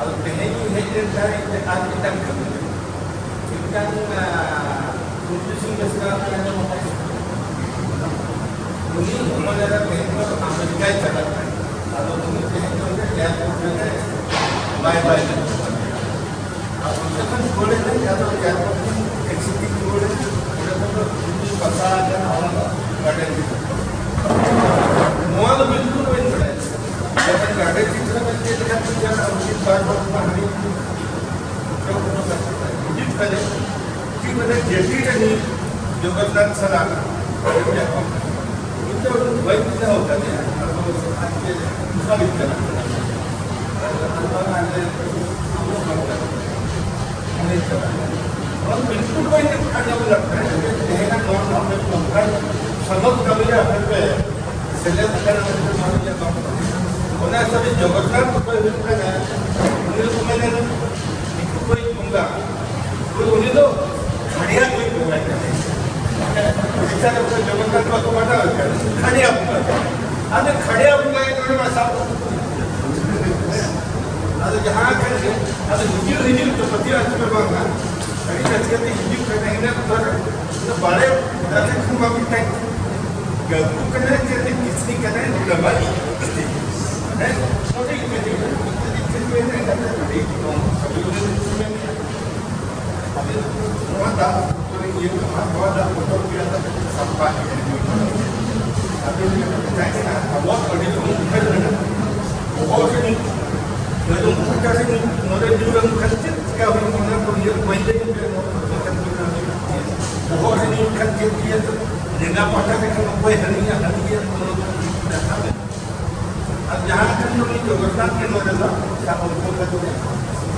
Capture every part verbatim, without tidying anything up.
ᱟᱫᱚ ᱛᱮᱦᱮᱧ ᱤᱧ ᱦᱮᱡ ᱞᱮᱱ ᱠᱷᱟᱱ ᱤᱧ ᱟᱨ ᱢᱤᱫᱴᱟᱝ ᱠᱟᱹᱢᱤ, ᱢᱤᱫᱴᱟᱝ, ᱟᱸ, ᱯᱩᱞᱤᱥᱤᱝ ᱵᱮᱥ ᱠᱟᱱᱟ, ᱚᱱᱟ ᱫᱚ ᱢᱚᱴᱟ ᱜᱮ᱾ ᱩᱱᱤ ᱦᱚᱯᱚᱱ ᱮᱨᱟ ᱛᱮᱦᱮᱧ ᱫᱚ ᱟᱢᱮᱨᱤᱠᱟᱭ ᱪᱟᱞᱟᱜ ᱠᱟᱱᱟ᱾ ᱟᱫᱚ ᱩᱱᱤ ᱛᱮᱦᱮᱧ ᱫᱚ ᱚᱸᱰᱮ ᱮᱭᱟᱨᱯᱳᱨᱴ ᱨᱮ ᱵᱟᱭ ᱵᱟᱭ ᱞᱮᱱᱟ᱾ ᱟᱨ ᱚᱱᱛᱮ ᱠᱷᱚᱱ ᱨᱩᱣᱟᱹᱲ ᱦᱮᱡ ᱞᱮᱱ ᱜᱮ ᱟᱫᱚ ᱮᱭᱟᱨᱯᱳᱨᱴ ᱠᱷᱚᱱ ᱴᱮᱠᱥᱤ ᱛᱮᱧ ᱨᱩᱣᱟᱹᱲ ᱮᱱ ᱜᱮ᱾ ᱚᱸᱰᱮ ᱠᱷᱚᱱ ᱫᱚ ᱤᱧ ᱵᱟᱥᱟ ᱟᱠᱟᱱᱟ ᱚᱱᱟ ᱫᱚ ᱜᱟᱨᱰᱮᱱ ᱨᱮ᱾ ᱱᱚᱣᱟ ᱫᱚ ᱵᱤᱞᱠᱩᱞ ᱵᱟᱹᱧ ᱵᱟᱲᱟᱭᱟ᱾ ᱡᱚᱠᱷᱚᱱ ᱜᱟᱨᱰᱮᱱ ᱪᱤᱛᱨᱚ ᱵᱟᱹᱧ ᱪᱮᱫ ᱞᱮᱠᱷᱟᱱ ᱫᱚ ᱡᱟᱦᱟᱸ ᱩᱱᱠᱤᱱ ᱵᱟᱨ ᱦᱚᱲ ᱠᱚ ᱦᱟᱹᱱᱤ ᱦᱤᱡᱩᱜ ᱠᱟᱱᱟ᱾ ᱪᱮᱫ ᱢᱟᱱᱮ ᱡᱮᱴᱤ ᱨᱮ ᱱᱤᱛ ᱡᱚᱜᱚᱱᱱᱟᱛᱷ ᱥᱟᱞᱟᱜ ᱧᱟᱯᱟᱢ᱾ ᱤᱧ ᱫᱚ ᱵᱟᱹᱧ ᱵᱩᱡᱷᱟᱹᱣ ᱠᱟᱫᱮᱭᱟ᱾ ᱟᱫᱚ ᱟᱡ ᱜᱮ ᱥᱟᱹᱨᱤ ᱠᱟᱱᱟ᱾ ᱟᱫᱚ ᱟᱞᱮ ᱟᱵᱚ ᱥᱟᱱᱛᱟᱲ ᱚᱱᱟ ᱵᱤᱞᱠᱩᱞ ᱵᱟᱹᱧ ᱟᱸᱡᱚᱢ ᱞᱮᱫ ᱛᱟᱦᱮᱸᱫ ᱡᱮ ᱛᱮᱦᱮᱧᱟᱜ ᱱᱚᱣᱟ ᱱᱚᱰᱮ ᱱᱚᱝᱠᱟᱱ ᱥᱟᱫᱚᱛ ᱠᱟᱹᱢᱤ ᱨᱮ ᱟᱯᱮ ᱯᱮ ᱥᱮᱞᱮᱫ ᱟᱠᱟᱱᱟ ᱢᱮᱱᱛᱮ ᱱᱚᱣᱟ ᱤᱧᱟᱹᱜ ᱵᱟᱝ ᱵᱟᱰᱟᱭ᱾ ᱚᱱᱟ ᱦᱤᱥᱟᱹᱵ ᱛᱮ ᱡᱚᱜᱚᱱᱱᱟᱛᱷ ᱚᱠᱚᱭ ᱦᱩᱭᱩᱜ ᱠᱟᱱᱟ, ᱩᱱᱤ ᱫᱚᱠᱚ ᱢᱮᱱᱟ ᱫᱤᱠᱩ ᱠᱚᱭᱤᱡ ᱵᱚᱸᱜᱟ᱾ ᱩᱱᱤ ᱫᱚ ᱠᱷᱟᱲᱭᱟ ᱠᱚᱭᱤᱡ ᱵᱚᱸᱜᱟ ᱠᱟᱱᱟᱭ᱾ ᱮᱴᱟᱜ ᱨᱮ ᱡᱚᱜᱚᱱᱱᱟᱛᱷ ᱵᱟᱠᱚ ᱢᱟᱱᱟᱣ ᱠᱟᱱᱟ, ᱠᱷᱟᱲᱭᱟ ᱵᱚᱸᱜᱟ᱾ ᱟᱫᱚ ᱠᱷᱟᱲᱭᱟ ᱵᱚᱸᱜᱟ ᱜᱮ ᱱᱚᱰᱮ ᱢᱟ ᱥᱟᱵ ᱟᱫᱚ ᱡᱟᱦᱟᱸ ᱠᱷᱟᱱ ᱜᱮ, ᱟᱫᱚ ᱦᱤᱡᱩᱜ ᱦᱤᱡᱩᱜ ᱛᱮ ᱯᱟᱹᱛᱭᱟᱹᱣ ᱦᱚᱪᱚ ᱢᱮ ᱵᱟᱝ ᱦᱟᱸᱜ᱾ ᱟᱹᱰᱤ ᱨᱟᱹᱥᱠᱟᱹ ᱛᱮ ᱦᱤᱡᱩᱜ ᱠᱟᱱᱟ, ᱤᱱᱟᱹ ᱚᱠᱛᱚ ᱨᱮ ᱩᱱᱟᱹᱜ ᱵᱟᱲᱮ ᱫᱟᱨᱮ ᱠᱷᱚᱱ ᱢᱟ ᱢᱤᱫᱴᱟᱝ ᱜᱟᱹᱜᱩ ᱠᱟᱱᱟᱭ, ᱪᱮᱫ ᱠᱤᱥᱱᱤ ᱠᱟᱱᱟᱭ, ᱰᱟᱵᱟᱭ᱾ ᱦᱮᱸ, ᱱᱚᱰᱮ ᱤᱧ ᱠᱟᱹᱴᱤᱡ ᱠᱟᱹᱴᱤᱡ ᱠᱟᱹᱴᱤᱡ ᱠᱟᱹᱴᱤᱡ ᱠᱟᱹᱴᱤᱡ ᱠᱟᱹᱴᱤᱡ ᱱᱚᱣᱟ ᱫᱟᱜ ᱵᱚᱛᱚᱨ ᱜᱮᱭᱟ, ᱱᱚᱣᱟ ᱫᱟᱜ ᱵᱚᱛᱚᱨ ᱜᱮᱭᱟ, ᱥᱟᱯᱷᱟ ᱜᱮᱭᱟ᱾ ᱟᱫᱚ ᱢᱮᱛᱟᱭ ᱠᱟᱱᱟ, ᱟᱵᱚᱣᱟᱜ ᱟᱹᱰᱤ ᱨᱚᱠᱚᱢ ᱩᱭᱦᱟᱹᱨ ᱢᱮᱱᱟᱜᱼᱟ᱾ ᱵᱚᱦᱚᱜ ᱨᱮ ᱱᱤᱛ ᱞᱟᱹᱭ ᱫᱚ ᱩᱱᱠᱩ ᱠᱟᱹᱴᱤᱡ ᱱᱚᱰᱮ ᱧᱩᱨ ᱞᱮᱱ ᱠᱷᱟᱱ ᱪᱮᱫ ᱪᱤᱠᱟ ᱦᱩᱭᱩᱜᱼᱟ, ᱚᱱᱟ ᱠᱚ ᱩᱭᱦᱟᱹᱨ ᱵᱟᱹᱧ ᱞᱟᱹᱭ ᱠᱮᱫᱟ᱾ ᱵᱚᱦᱚᱜ ᱨᱮ ᱧᱩᱨ ᱠᱷᱟᱱ ᱪᱮᱫ ᱤᱭᱟᱹ ᱛᱮ, ᱞᱮᱸᱜᱟ ᱯᱟᱦᱴᱟ ᱨᱮ ᱠᱷᱟᱱ ᱚᱠᱚᱭ ᱦᱟᱹᱱᱤᱭᱟ, ᱦᱟᱹᱱᱤᱭᱟ, ᱚᱱᱟ ᱠᱚ ᱠᱟᱛᱷᱟ ᱢᱮᱱᱟᱜᱼᱟ᱾ ᱟᱨ ᱡᱟᱦᱟᱸ ᱠᱷᱟᱱ ᱫᱚ ᱩᱱᱤ ᱡᱚᱜᱚᱱᱱᱟᱛᱷ ᱜᱮ ᱱᱚᱰᱮ ᱫᱚ ᱥᱟᱵ ᱦᱚᱪᱚ ᱠᱟᱫᱮᱭᱟ᱾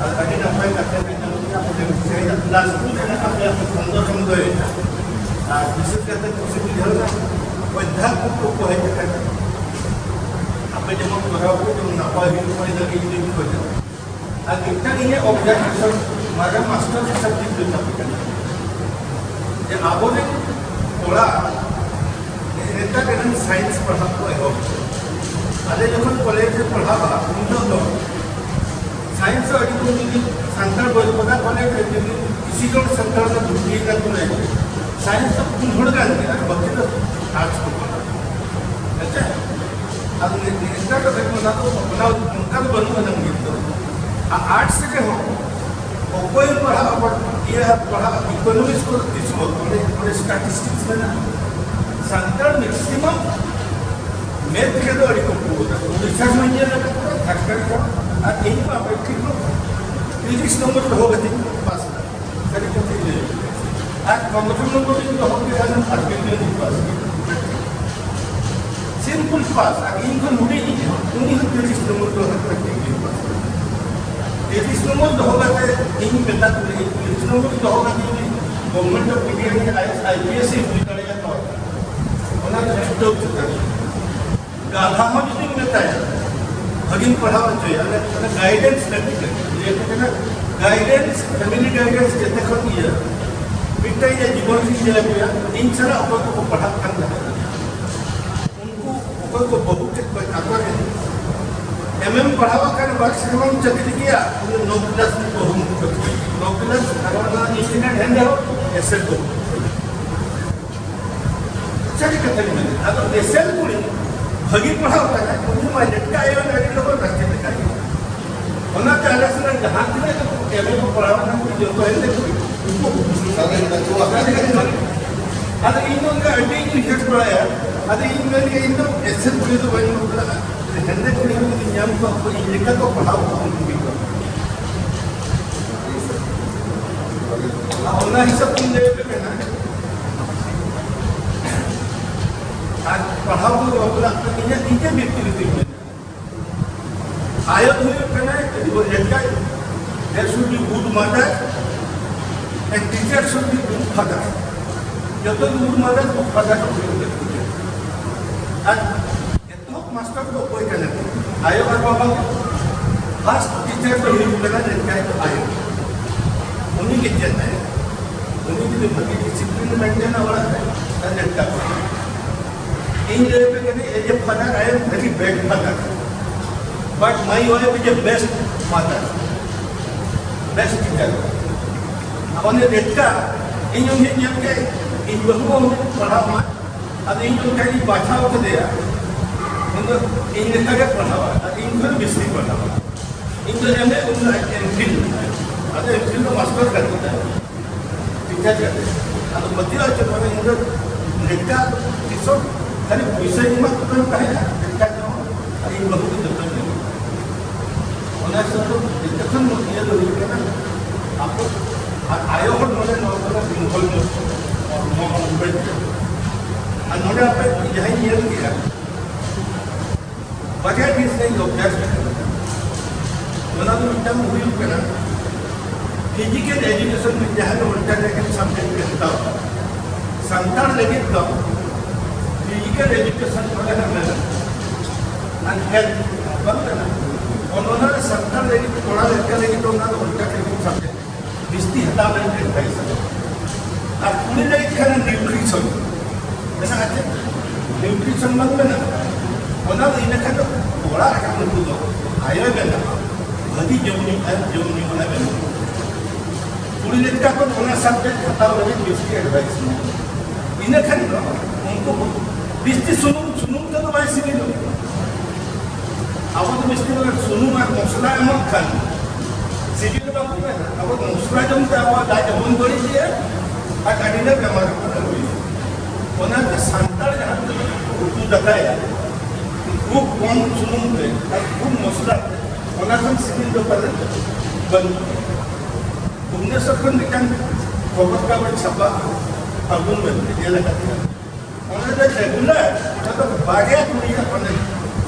ᱟᱨ ᱟᱹᱰᱤ ᱱᱟᱯᱟᱭ ᱠᱟᱛᱷᱟ ᱵᱮᱱ ᱢᱮᱱ ᱠᱮᱫᱟ, ᱚᱸᱰᱮ ᱵᱤᱪᱟᱹᱨ ᱨᱮᱱᱟᱜ ᱞᱟᱥᱴ ᱨᱮᱱᱟᱜ ᱟᱯᱮᱭᱟᱜ ᱥᱚᱱᱫᱚᱨ ᱥᱚᱢᱩᱫᱚᱭ ᱨᱮᱱᱟᱜ᱾ ᱟᱨ ᱵᱤᱥᱮᱥ ᱠᱟᱛᱮ ᱠᱩᱥᱤ ᱵᱩᱡᱷᱟᱹᱣ ᱮᱱᱟ, ᱚᱡᱽᱫᱷᱟ ᱠᱚ ᱠᱚ ᱦᱮᱡ ᱟᱠᱟᱱᱟ᱾ ᱟᱯᱮ ᱡᱮᱢᱚᱱ ᱠᱚᱨᱟᱣ ᱯᱮ, ᱡᱮᱢᱚᱱ ᱱᱟᱯᱟᱭ ᱦᱩᱭᱩᱜ ᱢᱟ, ᱤᱱᱟᱹ ᱜᱮ ᱤᱧ ᱫᱩᱧ ᱠᱷᱚᱡᱟ᱾ ᱟᱨ ᱢᱤᱫᱴᱟᱝ ᱤᱧᱟᱹᱜ ᱚᱵᱡᱮᱠᱥᱚᱱ ᱢᱟᱨᱟᱝ ᱢᱟᱥᱴᱟᱨ ᱥᱟᱵᱡᱮᱠᱴ ᱨᱮ ᱛᱟᱦᱮᱸ ᱠᱟᱱᱟ ᱡᱮ ᱟᱵᱚᱨᱮᱱ ᱠᱚᱲᱟ ᱱᱮᱛᱟᱨ ᱨᱮᱱ ᱥᱟᱭᱮᱱᱥ ᱯᱟᱲᱦᱟᱜ ᱠᱚ ᱮᱦᱚᱵ ᱠᱮᱫᱟ᱾ ᱟᱞᱮ ᱡᱚᱠᱷᱚᱱ ᱠᱚᱞᱮᱡᱽ ᱨᱮ ᱯᱟᱲᱦᱟᱜᱼᱟ, ᱩᱱ ᱡᱚᱠᱷᱚᱱ ᱫᱚ ᱥᱟᱭᱮᱱᱥ ᱫᱚ ᱟᱹᱰᱤ ᱠᱚᱢ ᱜᱮ, ᱥᱟᱱᱛᱟᱲ ᱵᱚᱭᱦᱟ ᱠᱚ ᱢᱮᱱᱟᱜ ᱠᱚᱣᱟ, ᱡᱩᱫᱤ ᱤᱥᱤ ᱡᱚᱱ ᱥᱟᱱᱛᱟᱲ ᱫᱚ ᱵᱷᱚᱨᱛᱤ ᱟᱠᱟᱱ ᱠᱚ ᱢᱮᱱᱟᱜ ᱠᱚᱣᱟ, ᱥᱟᱭᱮᱱᱥ ᱫᱚ ᱯᱩᱱ ᱦᱚᱲ ᱜᱟᱱ ᱜᱮ, ᱟᱨ ᱵᱟᱹᱠᱤ ᱫᱚ ᱟᱨᱴᱥ ᱠᱚ ᱯᱟᱲᱦᱟᱜ ᱠᱟᱱᱟ᱾ ᱟᱪᱪᱷᱟ, ᱟᱫᱚ ᱱᱮᱛᱟᱨ ᱫᱚ ᱚᱱᱟ ᱫᱚ, ᱚᱱᱟ ᱚᱱᱠᱟ ᱫᱚ ᱵᱟᱹᱱᱩᱜ ᱟᱱᱟᱝ ᱜᱮ ᱛᱚ᱾ ᱟᱨ ᱟᱨᱴᱥ ᱨᱮᱦᱚᱸ ᱚᱠᱚᱭ ᱯᱟᱲᱦᱟᱜ, ᱤᱭᱟᱹ ᱯᱟᱲᱦᱟᱜ, ᱤᱠᱳᱱᱚᱢᱤᱠᱥ ᱠᱚ ᱛᱤᱥ ᱦᱚᱸ ᱚᱸᱰᱮ, ᱚᱸᱰᱮ ᱥᱴᱟᱴᱤᱥᱴᱤᱠᱥ ᱢᱮᱱᱟᱜᱼᱟ᱾ ᱥᱟᱱᱛᱟᱲ ᱢᱮᱠᱥᱤᱢᱟᱢ ᱢᱮᱛᱷ ᱨᱮᱫᱚ ᱟᱹᱰᱤ ᱠᱚ ᱯᱩᱨᱟᱹ ᱠᱟᱱᱟ᱾ ᱨᱤᱥᱟᱨᱪ ᱢᱟᱧ ᱧᱮᱞ ᱟᱠᱟᱫ ᱠᱚᱣᱟ, ᱡᱷᱟᱲᱠᱷᱚᱸᱰ ᱠᱷᱚᱱ, ᱟᱨ ᱤᱧ ᱢᱟ ᱢᱮᱴᱨᱤᱠ ᱨᱮ ᱛᱤᱨᱤᱥ ᱱᱚᱢᱵᱚᱨ ᱫᱚᱦᱚ ᱠᱟᱛᱮᱧ ᱯᱟᱥ ᱮᱱᱟ᱾ ᱥᱟᱹᱨᱤ ᱠᱟᱛᱷᱟᱧ ᱞᱟᱹᱭ ᱟᱠᱟᱫᱟ᱾ ᱟᱨ ᱯᱚᱱᱨᱚ ᱱᱚᱢᱵᱚᱨ ᱤᱧ ᱫᱚᱦᱚ ᱠᱮᱫᱟ, ᱟᱨ ᱵᱤᱨ ᱨᱮᱧ ᱯᱟᱥ ᱠᱮᱫᱟ᱾ ᱥᱤᱢᱯᱞ ᱯᱟᱥ, ᱟᱨ ᱤᱧ ᱠᱷᱚᱱ ᱦᱩᱰᱤᱧ ᱤᱧ ᱦᱚᱸ, ᱩᱱᱤ ᱦᱚᱸ ᱛᱤᱨᱤᱥ ᱱᱚᱢᱵᱚᱨ ᱫᱚ ᱦᱟᱸᱜ ᱢᱮᱴᱨᱤᱠ ᱨᱮᱧ ᱯᱟᱥ ᱠᱮᱫᱟ᱾ ᱛᱤᱨᱤᱥ ᱱᱚᱢᱵᱚᱨ ᱫᱚᱦᱚ ᱠᱟᱛᱮ ᱤᱧ ᱢᱮᱛᱟ ᱠᱚ ᱠᱟᱹᱱᱟᱹᱧ, ᱛᱤᱨᱤᱥ ᱱᱚᱢᱵᱚᱨ ᱫᱚᱦᱚ ᱠᱟᱛᱮ ᱡᱩᱫᱤ ᱜᱚᱵᱷᱚᱨᱱᱢᱮᱱᱴ ᱚᱯᱷ ᱤᱱᱰᱤᱭᱟ ᱨᱮᱱ ᱟᱭᱮᱥ, ᱟᱭᱯᱤᱮᱥ ᱮ ᱦᱩᱭ ᱫᱟᱲᱮᱭᱟᱜᱼᱟ, ᱛᱚ ᱚᱱᱟ ᱫᱚ ᱪᱷᱩᱴᱟᱹᱣ ᱪᱮᱛᱟᱱ ᱨᱮ᱾ ᱜᱟᱞᱦᱟ ᱦᱚᱸ ᱡᱩᱫᱤᱢ ᱢᱮᱛᱟᱭᱟ, ᱵᱷᱟᱹᱜᱤᱢ ᱯᱟᱲᱦᱟᱣ ᱦᱚᱪᱚᱭᱟ, ᱚᱱᱟ, ᱚᱱᱟ ᱜᱟᱭᱰᱮᱱᱥ ᱞᱟᱹᱠᱛᱤ ᱠᱟᱱᱟ᱾ ᱞᱟᱹᱭ ᱟᱠᱚ ᱠᱟᱱᱟ, ᱜᱟᱭᱰᱮᱱᱥ, ᱯᱷᱮᱢᱤᱞᱤ ᱜᱟᱭᱰᱮᱱᱥ ᱡᱚᱛᱚ ᱠᱷᱚᱱ ᱤᱭᱟᱹ᱾ ᱢᱤᱫᱴᱟᱝ ᱤᱧᱟᱹᱜ ᱡᱤᱵᱚᱱ ᱨᱤᱧ ᱧᱮᱞ ᱟᱹᱜᱩᱭᱟ, ᱤᱧ ᱥᱟᱞᱟᱜ ᱚᱠᱚᱭ ᱠᱚᱠᱚ ᱯᱟᱲᱦᱟᱜ ᱠᱟᱱ ᱛᱟᱦᱮᱸᱱᱟ, ᱩᱱᱠᱩ ᱚᱠᱚᱭ ᱠᱚ ᱵᱟᱹᱦᱩ ᱠᱮᱫ ᱠᱚᱣᱟ, ᱟᱠᱚ ᱨᱮᱱ ᱮᱢ ᱮᱢ ᱯᱟᱲᱦᱟᱣ ᱟᱠᱟᱱ, ᱵᱟᱨ ᱥᱮᱨᱢᱟᱢ ᱪᱟᱹᱠᱨᱤ ᱠᱮᱭᱟ, ᱩᱱᱤ ᱱᱚ ᱠᱞᱟᱥ ᱨᱤᱱ ᱵᱟᱹᱦᱩᱢ ᱠᱮᱫ ᱠᱚᱣᱟ᱾ ᱱᱚ ᱠᱞᱟᱥ ᱟᱨ ᱚᱱᱟ ᱤᱱᱥᱴᱤᱴᱩᱴ ᱦᱮᱱ ᱨᱮᱦᱚᱸ ᱮᱥᱮᱨ ᱵᱟᱹᱦᱩ᱾ ᱥᱟᱹᱨᱤ ᱠᱟᱛᱷᱟ ᱜᱮ ᱢᱮᱱᱫᱟ᱾ ᱟᱫᱚ ᱮᱥᱮᱞ ᱠᱩᱲᱤ ᱵᱷᱟᱹᱜᱤ ᱯᱟᱲᱦᱟᱣ ᱠᱟᱱᱟᱭ, ᱩᱱᱤ ᱢᱟ ᱞᱮᱴᱠᱟ ᱟᱭᱳ ᱟᱹᱰᱤ ᱞᱚᱜᱚᱱ ᱨᱟᱥᱛᱟ ᱞᱮᱠᱟ ᱜᱮ᱾ ᱚᱱᱟᱛᱮ ᱟᱞᱮ ᱥᱮᱫ ᱨᱮᱱ ᱡᱟᱦᱟᱸ ᱛᱤᱱᱟᱹᱜ ᱜᱮ ᱮᱢ ᱮ ᱠᱚ ᱯᱟᱲᱦᱟᱣ ᱠᱟᱱᱟ, ᱩᱱᱠᱩ ᱡᱚᱛᱚ ᱦᱮᱸᱫᱮ ᱠᱩᱲᱤ᱾ ᱩᱱᱠᱩ ᱥᱟᱫᱟ ᱜᱮ ᱛᱟᱠᱚᱣᱟ᱾ ᱟᱫᱚ ᱤᱧ ᱫᱚ ᱚᱱᱠᱟ ᱟᱹᱰᱤ ᱜᱤᱧ ᱩᱭᱦᱟᱹᱨ ᱵᱟᱲᱟᱭᱟ᱾ ᱟᱫᱚ ᱤᱧ ᱢᱮᱱ ᱜᱮ, ᱤᱧ ᱫᱚ ᱮᱥᱮᱞ ᱠᱩᱲᱤ ᱫᱚ ᱵᱟᱹᱧ ᱵᱟᱯᱞᱟᱜᱼᱟ, ᱦᱮᱸᱫᱮ ᱠᱩᱲᱤ ᱦᱚᱸ ᱡᱩᱫᱤᱧ ᱧᱟᱢ ᱠᱚᱣᱟ, ᱩᱱᱠᱩ ᱤᱧ ᱞᱮᱠᱟ ᱠᱚ ᱯᱟᱲᱦᱟᱣ ᱠᱚᱣᱟ, ᱩᱱᱠᱩ ᱜᱮ᱾ ᱟᱨ ᱚᱱᱟ ᱦᱤᱥᱟᱹᱵ ᱛᱤᱧ ᱞᱟᱹᱭ ᱟᱯᱮ ᱠᱟᱱᱟ᱾ ᱟᱨ ᱯᱟᱲᱦᱟᱣ ᱫᱚ ᱵᱟᱯᱞᱟᱜ ᱠᱟᱱᱟ, ᱤᱧᱟᱹᱜ ᱱᱤᱡᱮ ᱵᱮᱠᱛᱤᱜᱚᱛᱚᱧ ᱢᱮᱱᱟ᱾ ᱟᱭᱳ ᱫᱚ ᱦᱩᱭᱩᱜ ᱠᱟᱱᱟᱭ ᱮᱰᱩᱠᱮᱴᱟᱨ, there should be good mother, and teacher should be good father. ᱡᱚᱛᱚ ᱜᱮ good mother, good father ᱠᱚ ᱦᱩᱭᱩᱜ ᱠᱟᱱᱟ᱾ ᱟᱨ ᱮᱛᱚᱦᱚᱵ ᱢᱟᱥᱴᱟᱨ ᱫᱚ ᱚᱠᱚᱭ ᱠᱟᱱᱟ ᱠᱚ? ᱟᱭᱳ ᱟᱨ ᱵᱟᱵᱟ ᱜᱮ᱾ ᱯᱷᱟᱥᱴ ᱴᱤᱪᱟᱨ ᱫᱚ ᱦᱩᱭᱩᱜ ᱠᱟᱱᱟ ᱞᱮᱴᱠᱟᱭ ᱫᱚ ᱟᱭᱳ᱾ ᱩᱱᱤ ᱜᱮ ᱪᱮᱫ ᱟᱭ᱾ ᱩᱱᱤ ᱡᱩᱫᱤ ᱵᱷᱟᱹᱜᱤ ᱰᱤᱥᱤᱯᱞᱤᱱ ᱢᱮᱱᱴᱮᱱᱟ ᱚᱲᱟᱜ ᱨᱮ, ᱛᱟᱦᱞᱮ ᱞᱮᱴᱠᱟ ᱠᱚ᱾ ᱤᱧ ᱞᱟᱹᱭ ᱟᱯᱮ ᱠᱟᱹᱱᱟᱹᱧ, as a father, I am very bad father. But my wife is a best mother. ᱵᱮᱥ ᱴᱷᱤᱠ ᱜᱮᱭᱟ᱾ ᱟᱫᱚ ᱩᱱᱤ ᱰᱮᱴᱠᱟ, ᱤᱧ ᱩᱱᱤ ᱧᱮᱞ ᱠᱮᱫ, ᱤᱧ ᱵᱟᱹᱦᱩ ᱦᱚᱸ ᱯᱟᱲᱦᱟᱣ ᱢᱟ, ᱟᱫᱚ ᱤᱧ ᱫᱚ ᱚᱱᱠᱟ ᱜᱤᱧ ᱵᱟᱪᱷᱟᱣ ᱠᱮᱫᱮᱭᱟ᱾ ᱤᱧ ᱫᱚ ᱤᱧ ᱞᱮᱠᱟ ᱜᱮ ᱯᱟᱲᱦᱟᱣᱟ, ᱟᱨ ᱤᱧ ᱠᱷᱚᱱ ᱵᱮᱥᱤᱧ ᱯᱟᱲᱦᱟᱣᱟ᱾ ᱤᱧ ᱫᱚ ᱮᱢ ᱮ ᱩᱱ ᱫᱚ ᱮᱢ ᱯᱷᱤᱞ, ᱟᱫᱚ ᱮᱢ ᱯᱷᱤᱞ ᱫᱚ ᱢᱟᱥᱴᱟᱨ ᱠᱟᱱ ᱛᱤᱧᱟ᱾ ᱴᱤᱪᱟᱨ ᱠᱟᱛᱮ᱾ ᱟᱫᱚ ᱯᱟᱹᱛᱭᱟᱹᱣ ᱦᱚᱪᱚ ᱠᱚᱢᱮ, ᱤᱧ ᱫᱚ ᱱᱮᱛᱟᱨ ᱛᱤᱥᱚᱜ ᱠᱷᱟᱹᱞᱤ ᱯᱩᱭᱥᱟᱹᱧ ᱮᱢᱟ ᱠᱚ ᱠᱟᱱ ᱛᱟᱦᱮᱸᱫ, ᱱᱮᱛᱟᱨ ᱫᱚ ᱤᱧ ᱵᱟᱹᱦᱩ ᱜᱮ ᱡᱚᱛᱚᱧ ᱮᱢᱟ᱾ ᱚᱱᱟ ᱦᱤᱥᱟᱹᱵ ᱫᱚ ᱡᱚᱛᱚ ᱠᱷᱚᱱ ᱤᱭᱟᱹ ᱫᱚ ᱦᱩᱭᱩᱜ ᱠᱟᱱᱟ, ᱟᱵᱚ ᱟᱨ ᱟᱭᱳ ᱦᱚᱲ ᱱᱚᱰᱮ ᱱᱚᱣᱟ ᱠᱚᱨᱮ ᱵᱮᱝᱜᱚᱞ ᱱᱚᱣᱟ ᱢᱩᱢᱵᱟᱭ ᱨᱮ᱾ ᱟᱨ ᱱᱚᱰᱮ ᱟᱯᱮ ᱡᱟᱦᱟᱸᱧ ᱧᱮᱞ ᱠᱮᱜᱼᱟ, ᱵᱟᱨᱭᱟ ᱡᱤᱱᱤᱥ ᱨᱮᱧ ᱚᱵᱷᱭᱟᱥ ᱠᱟᱱᱟ᱾ ᱚᱱᱟ ᱫᱚ ᱢᱤᱫᱴᱟᱝ ᱦᱩᱭᱩᱜ ᱠᱟᱱᱟ, ᱯᱷᱤᱡᱤᱠᱮᱞ ᱮᱡᱩᱠᱮᱥᱚᱱ ᱨᱮ ᱡᱟᱦᱟᱸ ᱫᱚ ᱚᱞᱴᱟᱨᱱᱮᱴᱤᱵᱷ ᱥᱟᱵᱡᱮᱠᱴ ᱨᱮ ᱦᱟᱛᱟᱣ, ᱥᱟᱱᱛᱟᱲ ᱞᱟᱹᱜᱤᱫ ᱫᱚ ᱯᱷᱤᱡᱤᱠᱮᱞ ᱮᱡᱩᱠᱮᱥᱚᱱ ᱠᱚᱨᱮ ᱦᱚᱸ ᱢᱮᱱᱟᱜᱼᱟ᱾ ᱟᱨ ᱦᱮᱞᱛᱷ ᱵᱟᱝ ᱠᱟᱱᱟ, ᱚᱱᱟ ᱨᱮ ᱥᱟᱱᱛᱟᱲ ᱞᱟᱹᱜᱤᱫ, ᱠᱚᱲᱟ ᱞᱮᱠᱟ ᱞᱟᱹᱜᱤᱫ ᱫᱚ ᱚᱱᱟ ᱫᱚ ᱚᱞᱴᱟᱨᱱᱮᱴᱤᱵᱷ ᱥᱟᱵᱡᱮᱠᱴ ᱵᱤᱥᱛᱤ ᱦᱟᱛᱟᱣ ᱞᱟᱹᱜᱤᱫ ᱮᱰᱵᱷᱟᱭᱤᱥ᱾ ᱟᱨ ᱠᱩᱲᱤ ᱞᱟᱹᱜᱤᱫ ᱠᱷᱟᱱ ᱱᱤᱭᱩᱴᱨᱤᱥᱚᱱ ᱢᱮᱱᱟᱜᱼᱟ, ᱪᱮᱫ ᱱᱤᱭᱩᱴᱨᱤᱥᱚᱱ ᱵᱟᱝ ᱢᱮᱱᱟᱜᱼᱟ? ᱚᱱᱟ ᱫᱚ ᱤᱱᱟᱹ ᱠᱷᱟᱱ ᱫᱚ ᱚᱲᱟᱜ ᱨᱮ ᱩᱱᱠᱩ ᱫᱚ ᱟᱭᱳᱭ ᱵᱮᱱᱟᱣᱟ, ᱵᱷᱟᱹᱜᱤ ᱡᱚᱢ ᱧᱩ ᱟᱨ ᱡᱚᱢ ᱧᱩ ᱚᱱᱟ ᱵᱮᱱᱟᱣᱟ᱾ ᱠᱩᱲᱤ ᱞᱮᱠᱟ ᱠᱷᱚᱱ ᱚᱱᱟ ᱥᱟᱵᱡᱮᱠᱴ ᱦᱟᱛᱟᱣ ᱞᱟᱹᱜᱤᱫ ᱵᱤᱥᱛᱤ ᱮᱰᱵᱷᱟᱭᱤᱥ ᱢᱮᱱᱟᱜᱼᱟ᱾ ᱤᱱᱟᱹ ᱠᱷᱟᱱ ᱫᱚ ᱩᱱᱠᱩ ᱵᱤᱥᱛᱤ ᱥᱩᱱᱩᱢ, ᱥᱩᱱᱩᱢ ᱛᱮᱫᱚ ᱵᱟᱭ ᱥᱤᱵᱤᱞᱚᱜᱼᱟ᱾ ᱟᱵᱚ ᱫᱚ ᱵᱤᱥᱛᱤ ᱵᱮᱞᱟ ᱥᱩᱱᱩᱢ ᱟᱨ ᱢᱚᱥᱞᱟ ᱮᱢᱚᱜ ᱠᱷᱟᱱ ᱥᱤᱵᱤᱞ ᱵᱟᱠᱚ ᱢᱮᱱᱟ᱾ ᱟᱵᱚ ᱫᱚ ᱢᱚᱥᱞᱟ ᱡᱚᱢ ᱛᱮ ᱟᱵᱚᱣᱟᱜ ᱞᱟᱡ ᱦᱚᱸᱵᱚᱱ ᱵᱟᱹᱲᱤᱡᱮᱜᱼᱟ ᱟᱨ ᱟᱹᱰᱤ ᱰᱷᱮᱨ ᱵᱮᱢᱟᱨ ᱦᱚᱸᱵᱚᱱ ᱟᱹᱜᱩᱭᱮᱫᱟ᱾ ᱚᱱᱟᱛᱮ ᱥᱟᱱᱛᱟᱲ ᱡᱟᱦᱟᱸ ᱛᱤᱱᱟᱹᱜ ᱩᱛᱩ ᱫᱟᱠᱟᱭᱟ, ᱠᱷᱩᱵ ᱠᱚᱢ ᱥᱩᱱᱩᱢ ᱛᱮ ᱟᱨ ᱠᱷᱩᱵ ᱢᱚᱥᱞᱟ ᱛᱮ, ᱚᱱᱟ ᱠᱷᱚᱱ ᱥᱤᱵᱤᱞ ᱫᱚ ᱯᱟᱞᱮ ᱵᱟᱹᱱᱩᱜᱼᱟ᱾ ᱵᱷᱩᱵᱽᱱᱮᱥᱚᱨ ᱠᱷᱚᱱ ᱢᱤᱫᱴᱟᱝ ᱠᱷᱚᱵᱚᱨ ᱠᱟᱜᱚᱡᱽ ᱪᱷᱟᱯᱟ, ᱯᱷᱟᱹᱜᱩᱱ ᱢᱮᱱᱛᱮ ᱧᱮᱞ ᱟᱠᱟᱫ ᱜᱮᱭᱟ᱾ ᱚᱱᱟ ᱫᱚ ᱨᱮᱜᱩᱞᱟᱨ, ᱚᱱᱟ ᱫᱚ ᱵᱟᱨᱭᱟ ᱠᱩᱲᱤᱭᱟᱜ ᱚᱱᱮ,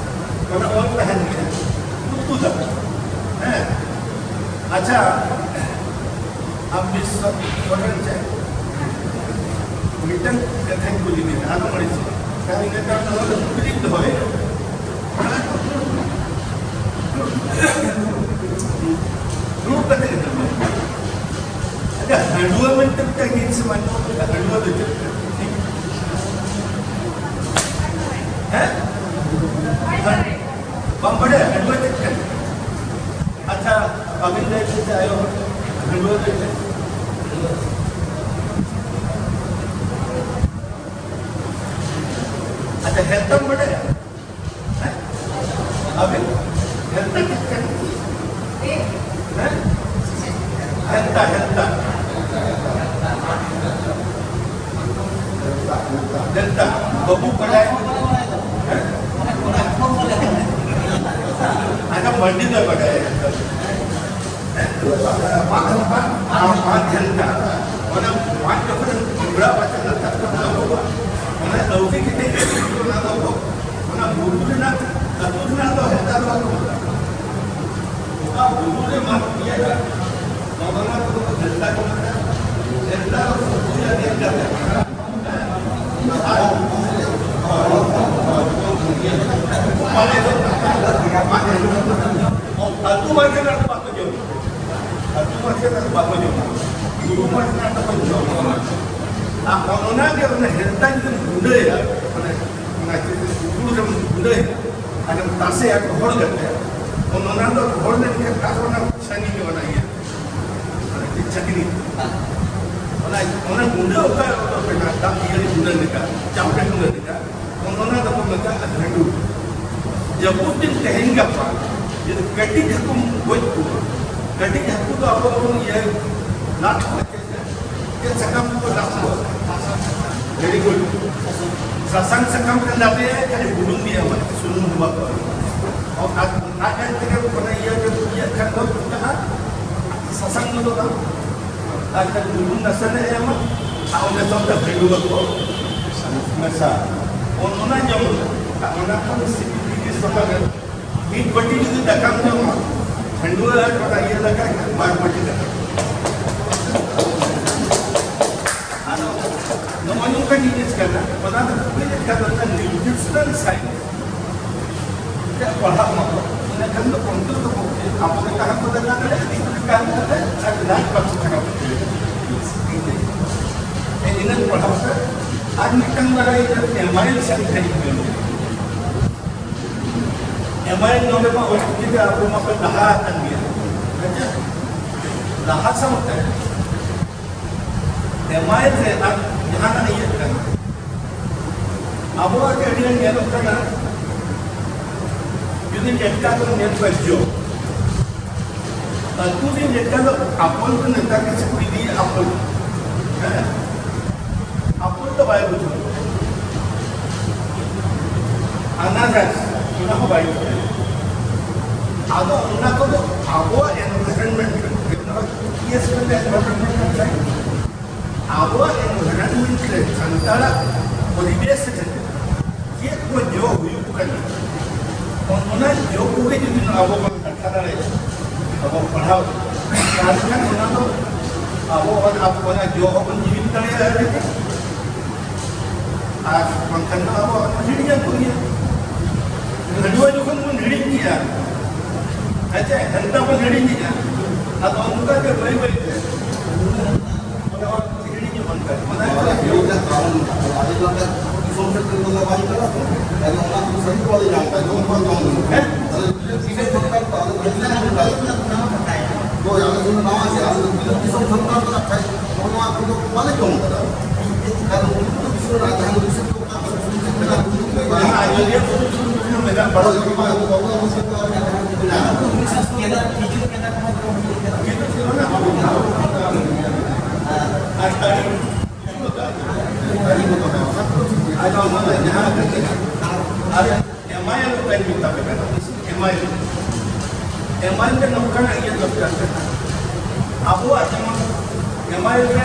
ᱚᱱᱟ ᱚᱞ ᱛᱟᱦᱮᱱ ᱜᱮᱭᱟ, ᱩᱛᱩ ᱫᱟᱠᱟ᱾ ᱦᱮᱸ, ᱟᱪᱪᱷᱟ, ᱟᱢ ᱵᱤᱥ ᱥᱚᱨᱮᱱ ᱪᱮᱫ? ᱢᱤᱫᱴᱟᱝ ᱠᱟᱛᱷᱟᱧ ᱠᱩᱞᱤ ᱢᱮᱭᱟ, ᱟᱞᱚᱢ ᱟᱹᱲᱤᱥᱚᱜᱼᱟ᱾ ᱠᱟᱨᱚᱱ ᱤᱱᱟᱹ ᱠᱟᱨᱚᱱ ᱱᱚᱣᱟ ᱫᱚ ᱠᱩᱠᱞᱤᱧ ᱫᱚᱦᱚᱭᱮᱫᱟ᱾ ᱫᱩᱲᱩᱵ ᱠᱟᱛᱮ ᱜᱮ ᱫᱩᱲᱩᱵ᱾ ᱟᱪᱪᱷᱟ, ᱦᱟᱺᱰᱩᱣᱟᱹ ᱢᱮᱱᱛᱮ ᱢᱤᱫᱴᱟᱝ ᱡᱤᱱᱤᱥ ᱮᱢ ᱟᱸᱡᱚᱢ ᱠᱟᱫᱟ? ᱦᱟᱺᱰᱩᱣᱟᱹ ᱫᱚ ᱪᱮᱫ ᱠᱟᱱᱟ? ᱦᱮᱸ? ᱵᱟᱢ ᱵᱟᱲᱟᱭᱟ ᱦᱟᱺᱰᱩᱣᱟᱹ ᱪᱮᱫ ᱠᱟᱱᱟ? ᱟᱪᱪᱷᱟ, ᱟᱹᱵᱤᱱ ᱞᱟᱹᱭ ᱵᱤᱱ ᱥᱮ ᱟᱭᱳ ᱦᱚᱲ, ᱦᱟᱺᱰᱣᱟᱹ ᱞᱟᱹᱭ ᱵᱤᱱ᱾ ᱟᱪᱪᱷᱟ, ᱦᱮᱞᱛᱟᱢ ᱵᱟᱰᱟᱭᱟ? ᱦᱮᱸ? ᱟᱹᱵᱤᱱ? ᱦᱮᱞᱛᱟ ᱪᱮᱫ ᱠᱟᱱᱟ? ᱦᱮᱸ? ᱦᱮᱞᱛᱟ, ᱦᱮᱞᱛᱟ᱾ ᱦᱮᱞᱛᱟ, ᱦᱮᱞᱛᱟ᱾ ᱵᱟᱹᱵᱩ ᱵᱟᱰᱟᱭᱟ? ᱦᱮᱸ? ᱟᱪᱪᱷᱟ, ᱢᱟᱹᱱᱰᱤ ᱫᱚᱭ ᱵᱟᱰᱟᱭᱟ᱾ ᱵᱟᱝ, ᱵᱟᱝ, ᱵᱟᱝ, ᱵᱟᱝ ᱡᱷᱟᱹᱞ ᱠᱟᱱᱟ᱾ ᱚᱱᱟ ᱵᱟᱝ ᱡᱚᱠᱷᱚᱱ ᱡᱩᱵᱽᱲᱟ ᱵᱟᱪᱷᱟ ᱠᱟᱛᱷᱟ ᱠᱚ ᱚᱱᱟ ᱟᱹᱣᱲᱤ ᱠᱟᱛᱮ ᱚᱱᱟ ᱫᱚ, ᱚᱱᱟ ᱵᱩᱨᱩ ᱨᱮᱱᱟᱜ, ᱟᱹᱛᱩ ᱨᱮᱱᱟᱜ ᱫᱚ ᱦᱮᱸᱫᱟ ᱫᱚ ᱵᱟᱝ ᱠᱟᱱᱟ᱾ ᱚᱠᱟ ᱵᱩᱨᱩ ᱨᱮ ᱢᱟᱜ ᱤᱭᱟᱹ ᱠᱟᱱᱟ, ᱚᱱᱟ ᱠᱚᱫᱚ ᱠᱚ ᱦᱮᱸᱫᱟ ᱠᱚ ᱢᱮᱛᱟᱜᱼᱟ᱾ ᱦᱮᱸᱫᱟ ᱫᱚ ᱥᱩᱨ ᱨᱮᱭᱟᱜ ᱦᱮᱸᱫᱟ ᱠᱟᱱᱟ᱾ ᱟᱹᱛᱩ ᱢᱟᱨᱠᱮᱴ ᱨᱮᱱᱟᱜ ᱫᱚ ᱵᱟᱠᱚ ᱡᱚᱢᱟ᱾ ᱟᱹᱛᱩ ᱢᱟᱨᱠᱮᱴ ᱨᱮᱱᱟᱜ ᱫᱚ ᱵᱟᱠᱚ ᱡᱚᱢᱟ᱾ ᱵᱩᱨᱩ ᱢᱟᱨᱠᱮᱴ ᱨᱮᱱᱟᱜ ᱫᱚᱠᱚ ᱡᱚᱢᱟ᱾ ᱟᱨ ᱚᱱᱟ ᱜᱮ ᱚᱱᱟ ᱦᱮᱞᱛᱟ ᱡᱩᱫᱤᱢ ᱜᱩᱸᱰᱟᱹᱭᱟ, ᱢᱟᱱᱮ ᱚᱱᱟ ᱪᱮᱫ ᱵᱩᱨᱩ ᱨᱮᱢ ᱜᱩᱸᱰᱟᱹᱭᱟ, ᱟᱨᱮᱢ ᱛᱟᱥᱮᱭᱟ ᱜᱚᱦᱚᱲ ᱠᱟᱛᱮ, ᱚᱱᱟ ᱫᱚ ᱜᱚᱦᱚᱲ ᱞᱮᱱᱠᱷᱟᱱ ᱟᱨ ᱚᱱᱟ ᱥᱟᱺᱜᱤᱧ ᱧᱚᱜ ᱚᱱᱟ ᱤᱭᱟᱹ᱾ ᱪᱟᱹᱠᱨᱤ᱾ ᱚᱱᱟ, ᱚᱱᱟ ᱜᱩᱸᱰᱟᱹ ᱚᱠᱟ ᱨᱮᱠᱚ ᱵᱮᱱᱟᱣ, ᱫᱟᱜ ᱤᱭᱟᱹ ᱨᱮ ᱜᱩᱸᱰᱟᱹ ᱞᱮᱠᱟ, ᱪᱟᱯᱮ ᱜᱩᱸᱰᱟᱹ ᱞᱮᱠᱟ, ᱚᱱᱟ ᱫᱚᱠᱚ ᱢᱮᱛᱟᱜᱼᱟ ᱦᱟᱺᱰᱩ᱾ ᱡᱟᱹᱯᱩᱫ ᱫᱤᱱ ᱛᱮᱦᱮᱧ ᱜᱟᱯᱟ ᱡᱩᱫᱤ ᱠᱟᱹᱴᱤᱡ ᱦᱟᱹᱠᱩᱢ ᱜᱚᱡ ᱠᱚᱣᱟ, ᱠᱟᱹᱴᱤᱡ ᱦᱟᱹᱠᱩ ᱫᱚ ᱟᱵᱚ ᱫᱚᱵᱚᱱ ᱤᱭᱟᱹ ᱞᱟᱫ ᱠᱚᱣᱟ᱾ ᱪᱮᱫ ᱥᱟᱠᱟᱢ ᱠᱚ ᱞᱟᱫ ᱠᱚᱣᱟ? Very good. ᱥᱟᱥᱟᱝ ᱥᱟᱠᱟᱢ ᱛᱮ ᱞᱟᱫᱮᱭᱟᱭ, ᱠᱷᱟᱹᱞᱤ ᱵᱩᱞᱩᱝ ᱜᱮ ᱮᱢᱟᱭ, ᱥᱩᱱᱩᱢ ᱫᱚ ᱵᱟᱠᱚ ᱮᱢᱟ᱾ ᱟᱨ ᱟᱡ ᱟᱡ ᱛᱮᱜᱮ ᱚᱱᱟ ᱤᱭᱟᱹ ᱨᱮ ᱤᱭᱟᱹ ᱠᱷᱟᱱ ᱫᱚ ᱪᱤᱠᱟᱹᱜᱼᱟ? ᱥᱟᱥᱟᱝ ᱫᱚ ᱵᱟᱝ᱾ ᱟᱨ ᱠᱷᱟᱹᱞᱤ ᱵᱩᱞᱩᱝ ᱱᱟᱥᱮ ᱱᱟᱜ ᱮᱢᱟ, ᱟᱨ ᱚᱸᱰᱮ ᱠᱷᱚᱱ ᱫᱚ ᱵᱷᱮᱰᱩᱣᱟᱹ ᱠᱚ ᱢᱮᱥᱟ᱾ ᱚᱱ-, ᱚᱱᱟ ᱡᱚᱢ ᱢᱮ᱾ ᱟᱨ ᱚᱱᱟ ᱠᱷᱚᱱ ᱥᱤᱵᱤᱞ ᱡᱤᱱᱤᱥ ᱫᱚ ᱚᱠᱟ ᱨᱮ? ᱢᱤᱫ ᱵᱟᱹᱴᱤ ᱡᱩᱫᱤ ᱫᱟᱠᱟᱢ ᱡᱚᱢᱟ, ᱠᱷᱟᱹᱱᱰᱩᱣᱟᱹ ᱟᱨ ᱚᱱᱟ ᱤᱭᱟᱹ ᱫᱟᱠᱟ ᱮᱱᱠᱷᱟᱱ ᱵᱟᱨ ᱵᱟᱹᱴᱤ ᱫᱟᱠᱟ᱾ ᱟᱫᱚ ᱱᱚᱜᱼᱚᱭ ᱱᱚᱝᱠᱟ ᱡᱤᱱᱤᱥ ᱠᱟᱱᱟ, ᱚᱱᱟ ᱫᱚ ᱦᱩᱭ ᱞᱮᱱᱠᱷᱟᱱ ᱫᱚ ᱚᱱᱟ nutritional science ᱛᱮ ᱯᱟᱲᱦᱟᱜ ᱢᱟ ᱠᱚ᱾ ᱤᱱᱟᱹ ᱠᱷᱟᱱ ᱫᱚ ᱚᱱᱛᱚ ᱛᱚ ᱟᱵᱚ ᱞᱮᱠᱟ ᱦᱚᱸᱠᱚ ᱫᱟᱠᱟ ᱫᱟᱲᱮᱭᱟᱜᱼᱟ, ᱫᱤᱠᱩ ᱞᱮᱠᱟ ᱦᱚᱸ ᱫᱟᱠᱟ ᱟᱨ ᱞᱟᱡ ᱵᱟᱠᱚ ᱠᱷᱟᱨᱟᱯ ᱦᱚᱪᱚᱭᱟ᱾ ᱤᱱᱟᱹ ᱯᱟᱲᱦᱟᱣ ᱛᱮ ᱟᱨ ᱢᱤᱫᱴᱟᱝ ᱵᱟᱲᱟᱭ ᱮᱢᱟᱭ ᱥᱮᱱ ᱴᱷᱮᱱ ᱮᱢᱟᱭ ᱱᱚᱰᱮ ᱢᱟ ᱚᱞ ᱪᱤᱠᱤ ᱛᱮ ᱟᱵᱚ ᱢᱟᱯᱮ ᱞᱟᱦᱟ ᱟᱠᱟᱱ ᱜᱮᱭᱟ᱾ ᱞᱟᱦᱟ ᱥᱟᱶᱛᱮ ᱮᱢᱟᱭ ᱨᱮ ᱟᱨ ᱡᱟᱦᱟᱱᱟᱜ ᱤᱭᱟᱹᱜ ᱠᱟᱱᱟ᱾ ᱟᱵᱚᱣᱟᱜ ᱜᱮ ᱟᱹᱰᱤ ᱜᱟᱱ ᱧᱮᱞᱚᱜ ᱠᱟᱱᱟ, ᱡᱩᱫᱤ ᱮᱴᱠᱟ ᱠᱚ ᱧᱮᱞ ᱠᱚᱣᱟ ᱡᱚ, ᱟᱹᱛᱩ ᱨᱮ ᱮᱴᱠᱟ ᱫᱚ ᱟᱯᱚᱞ ᱫᱚ ᱱᱮᱛᱟᱨ ᱜᱮ ᱥᱮ ᱠᱩᱲᱤ ᱫᱤᱭᱮ ᱟᱯᱚᱞ᱾ ᱦᱮᱸ? ᱟᱯᱚᱞ ᱫᱚ ᱵᱟᱭ ᱵᱩᱡᱷᱟᱹᱣᱟ᱾ ᱟᱱᱟᱨᱟᱥ, ᱚᱱᱟ ᱦᱚᱸ ᱵᱟᱭ ᱵᱩᱡᱷᱟᱹᱣᱟ᱾ ᱟᱫᱚ ᱚᱱᱟ ᱠᱚᱫᱚ ᱟᱵᱚᱣᱟᱜ environment ᱨᱮ, ᱚᱱᱟ ᱫᱚ T S P environment ᱨᱮ ᱟᱵᱚᱣᱟᱜ environment ᱨᱮ, ᱥᱟᱱᱛᱟᱲᱟᱜ ᱯᱚᱨᱤᱵᱮᱥ ᱨᱮ ᱪᱮᱫ ᱠᱚ ᱡᱚ ᱦᱩᱭᱩᱜ ᱠᱟᱱᱟ, ᱚᱱᱟ ᱡᱚ ᱠᱚᱜᱮ ᱡᱩᱫᱤ ᱟᱵᱚ ᱵᱚᱱ ᱠᱟᱛᱷᱟ ᱫᱟᱲᱮᱭᱟᱜᱼᱟ, ᱟᱵᱚ ᱯᱟᱲᱦᱟᱣ, ᱛᱟᱦᱚᱞᱮ ᱠᱷᱟᱱ ᱚᱱᱟ ᱫᱚ ᱟᱵᱚ ᱚᱱᱟ, ᱚᱱᱟ ᱡᱚ ᱦᱚᱸᱵᱚᱱ ᱡᱤᱣᱤᱫ ᱫᱟᱲᱮᱭᱟᱜᱼᱟ ᱟᱹᱰᱤ ᱜᱮ᱾ ᱟᱨ ᱵᱟᱝᱠᱷᱟᱱ ᱫᱚ ᱟᱵᱚ ᱦᱤᱲᱤᱧ ᱟᱠᱚ ᱜᱮᱭᱟ᱾ ᱱᱚᱣᱟ ᱡᱚᱠᱷᱚᱱ ᱵᱚᱱ ᱦᱤᱲᱤᱧ ᱠᱮᱜᱼᱟ, ᱦᱮᱸ ᱪᱮ, ᱦᱟᱱᱛᱟ ᱵᱚᱱ ᱦᱤᱲᱤᱧᱮᱜᱼᱟ, ᱟᱫᱚ ᱚᱱᱠᱟ ᱜᱮ ᱵᱟᱹᱭ ᱵᱟᱹᱭ ᱛᱮ ᱚᱱᱟ ᱦᱚᱲ ᱦᱤᱲᱤᱧ ᱟᱵᱚᱱ ᱠᱟᱱᱟ᱾ ᱚᱱᱟ ᱦᱤᱲᱤᱧ ᱨᱮᱭᱟᱜ ᱠᱟᱨᱚᱱ ᱟᱹᱰᱤ ᱜᱟᱱ ᱫᱤᱥᱚᱢ ᱥᱮᱫ ᱠᱷᱚᱱ ᱫᱚ ᱵᱟᱝ ᱪᱟᱞᱟᱜ ᱠᱟᱱᱟ᱾ ᱟᱫᱚ ᱚᱱᱟ ᱠᱚ ᱥᱟᱹᱨᱤ ᱠᱚ ᱵᱟᱞᱮ ᱧᱟᱢ ᱮᱫᱟ, ᱡᱚᱢ ᱵᱟᱝ ᱧᱟᱢ ᱮᱫᱟ᱾ ᱦᱮᱸ? ᱟᱫᱚ ᱫᱤᱥᱚᱢ ᱥᱚᱨᱠᱟᱨ ᱫᱚ ᱟᱞᱮ ᱫᱚ ᱵᱟᱞᱮ ᱧᱟᱢ ᱮᱫᱟ᱾ ᱦᱳᱭ, ᱟᱞᱮ ᱫᱚ ᱱᱟᱣᱟ ᱜᱮ, ᱟᱞᱮ ᱫᱚ ᱵᱤᱞᱟᱹᱛ ᱫᱤᱥᱚᱢ ᱥᱟᱱᱛᱟᱲ ᱠᱟᱱᱟ, ᱠᱷᱟᱡ ᱱᱚᱣᱟ ᱠᱚᱫᱚ ᱵᱟᱞᱮ ᱡᱚᱢ ᱠᱟᱫᱟ᱾ ᱠᱟᱨᱚᱱ ᱩᱱᱠᱩ ᱫᱚ ᱵᱤᱥᱱᱩ ᱨᱟᱡᱽ ᱡᱟᱦᱟᱸ ᱫᱚ ᱵᱤᱥᱱᱩ ᱠᱚ ᱢᱮᱱᱟᱜ ᱠᱚᱣᱟ᱾ ᱦᱳᱭ, ᱚᱱᱟ ᱟᱡᱚᱫᱤᱭᱟᱹ ᱵᱩᱨᱩ ᱥᱩᱨ ᱨᱮ ᱢᱮᱱᱟᱜ ᱠᱚᱣᱟ᱾ ᱦᱳᱭ, ᱚᱱᱟ ᱟᱵᱚ ᱵᱟᱵᱟ ᱵᱚᱥᱮ ᱠᱚ ᱟᱨ ᱡᱟᱦᱟᱸ ᱠᱚ ᱢᱮᱱᱟᱜ ᱠᱚᱣᱟ᱾ ᱟᱨ ᱟᱹᱰᱤ ᱟᱨ ᱮᱢᱟᱭ ᱞᱮᱠᱟᱧ ᱢᱮᱛᱟ ᱯᱮ ᱠᱟᱱᱟ, ᱮᱢᱟᱭ ᱞᱮᱠᱟ᱾ ᱮᱢᱟᱭ ᱨᱮ ᱱᱚᱝᱠᱟᱱᱟᱜ ᱤᱭᱟᱹ ᱫᱚᱨᱠᱟᱨ ᱠᱟᱱᱟ᱾ ᱟᱵᱚᱣᱟᱜ ᱡᱮᱢᱚᱱ ᱮᱢᱟᱭ ᱨᱮ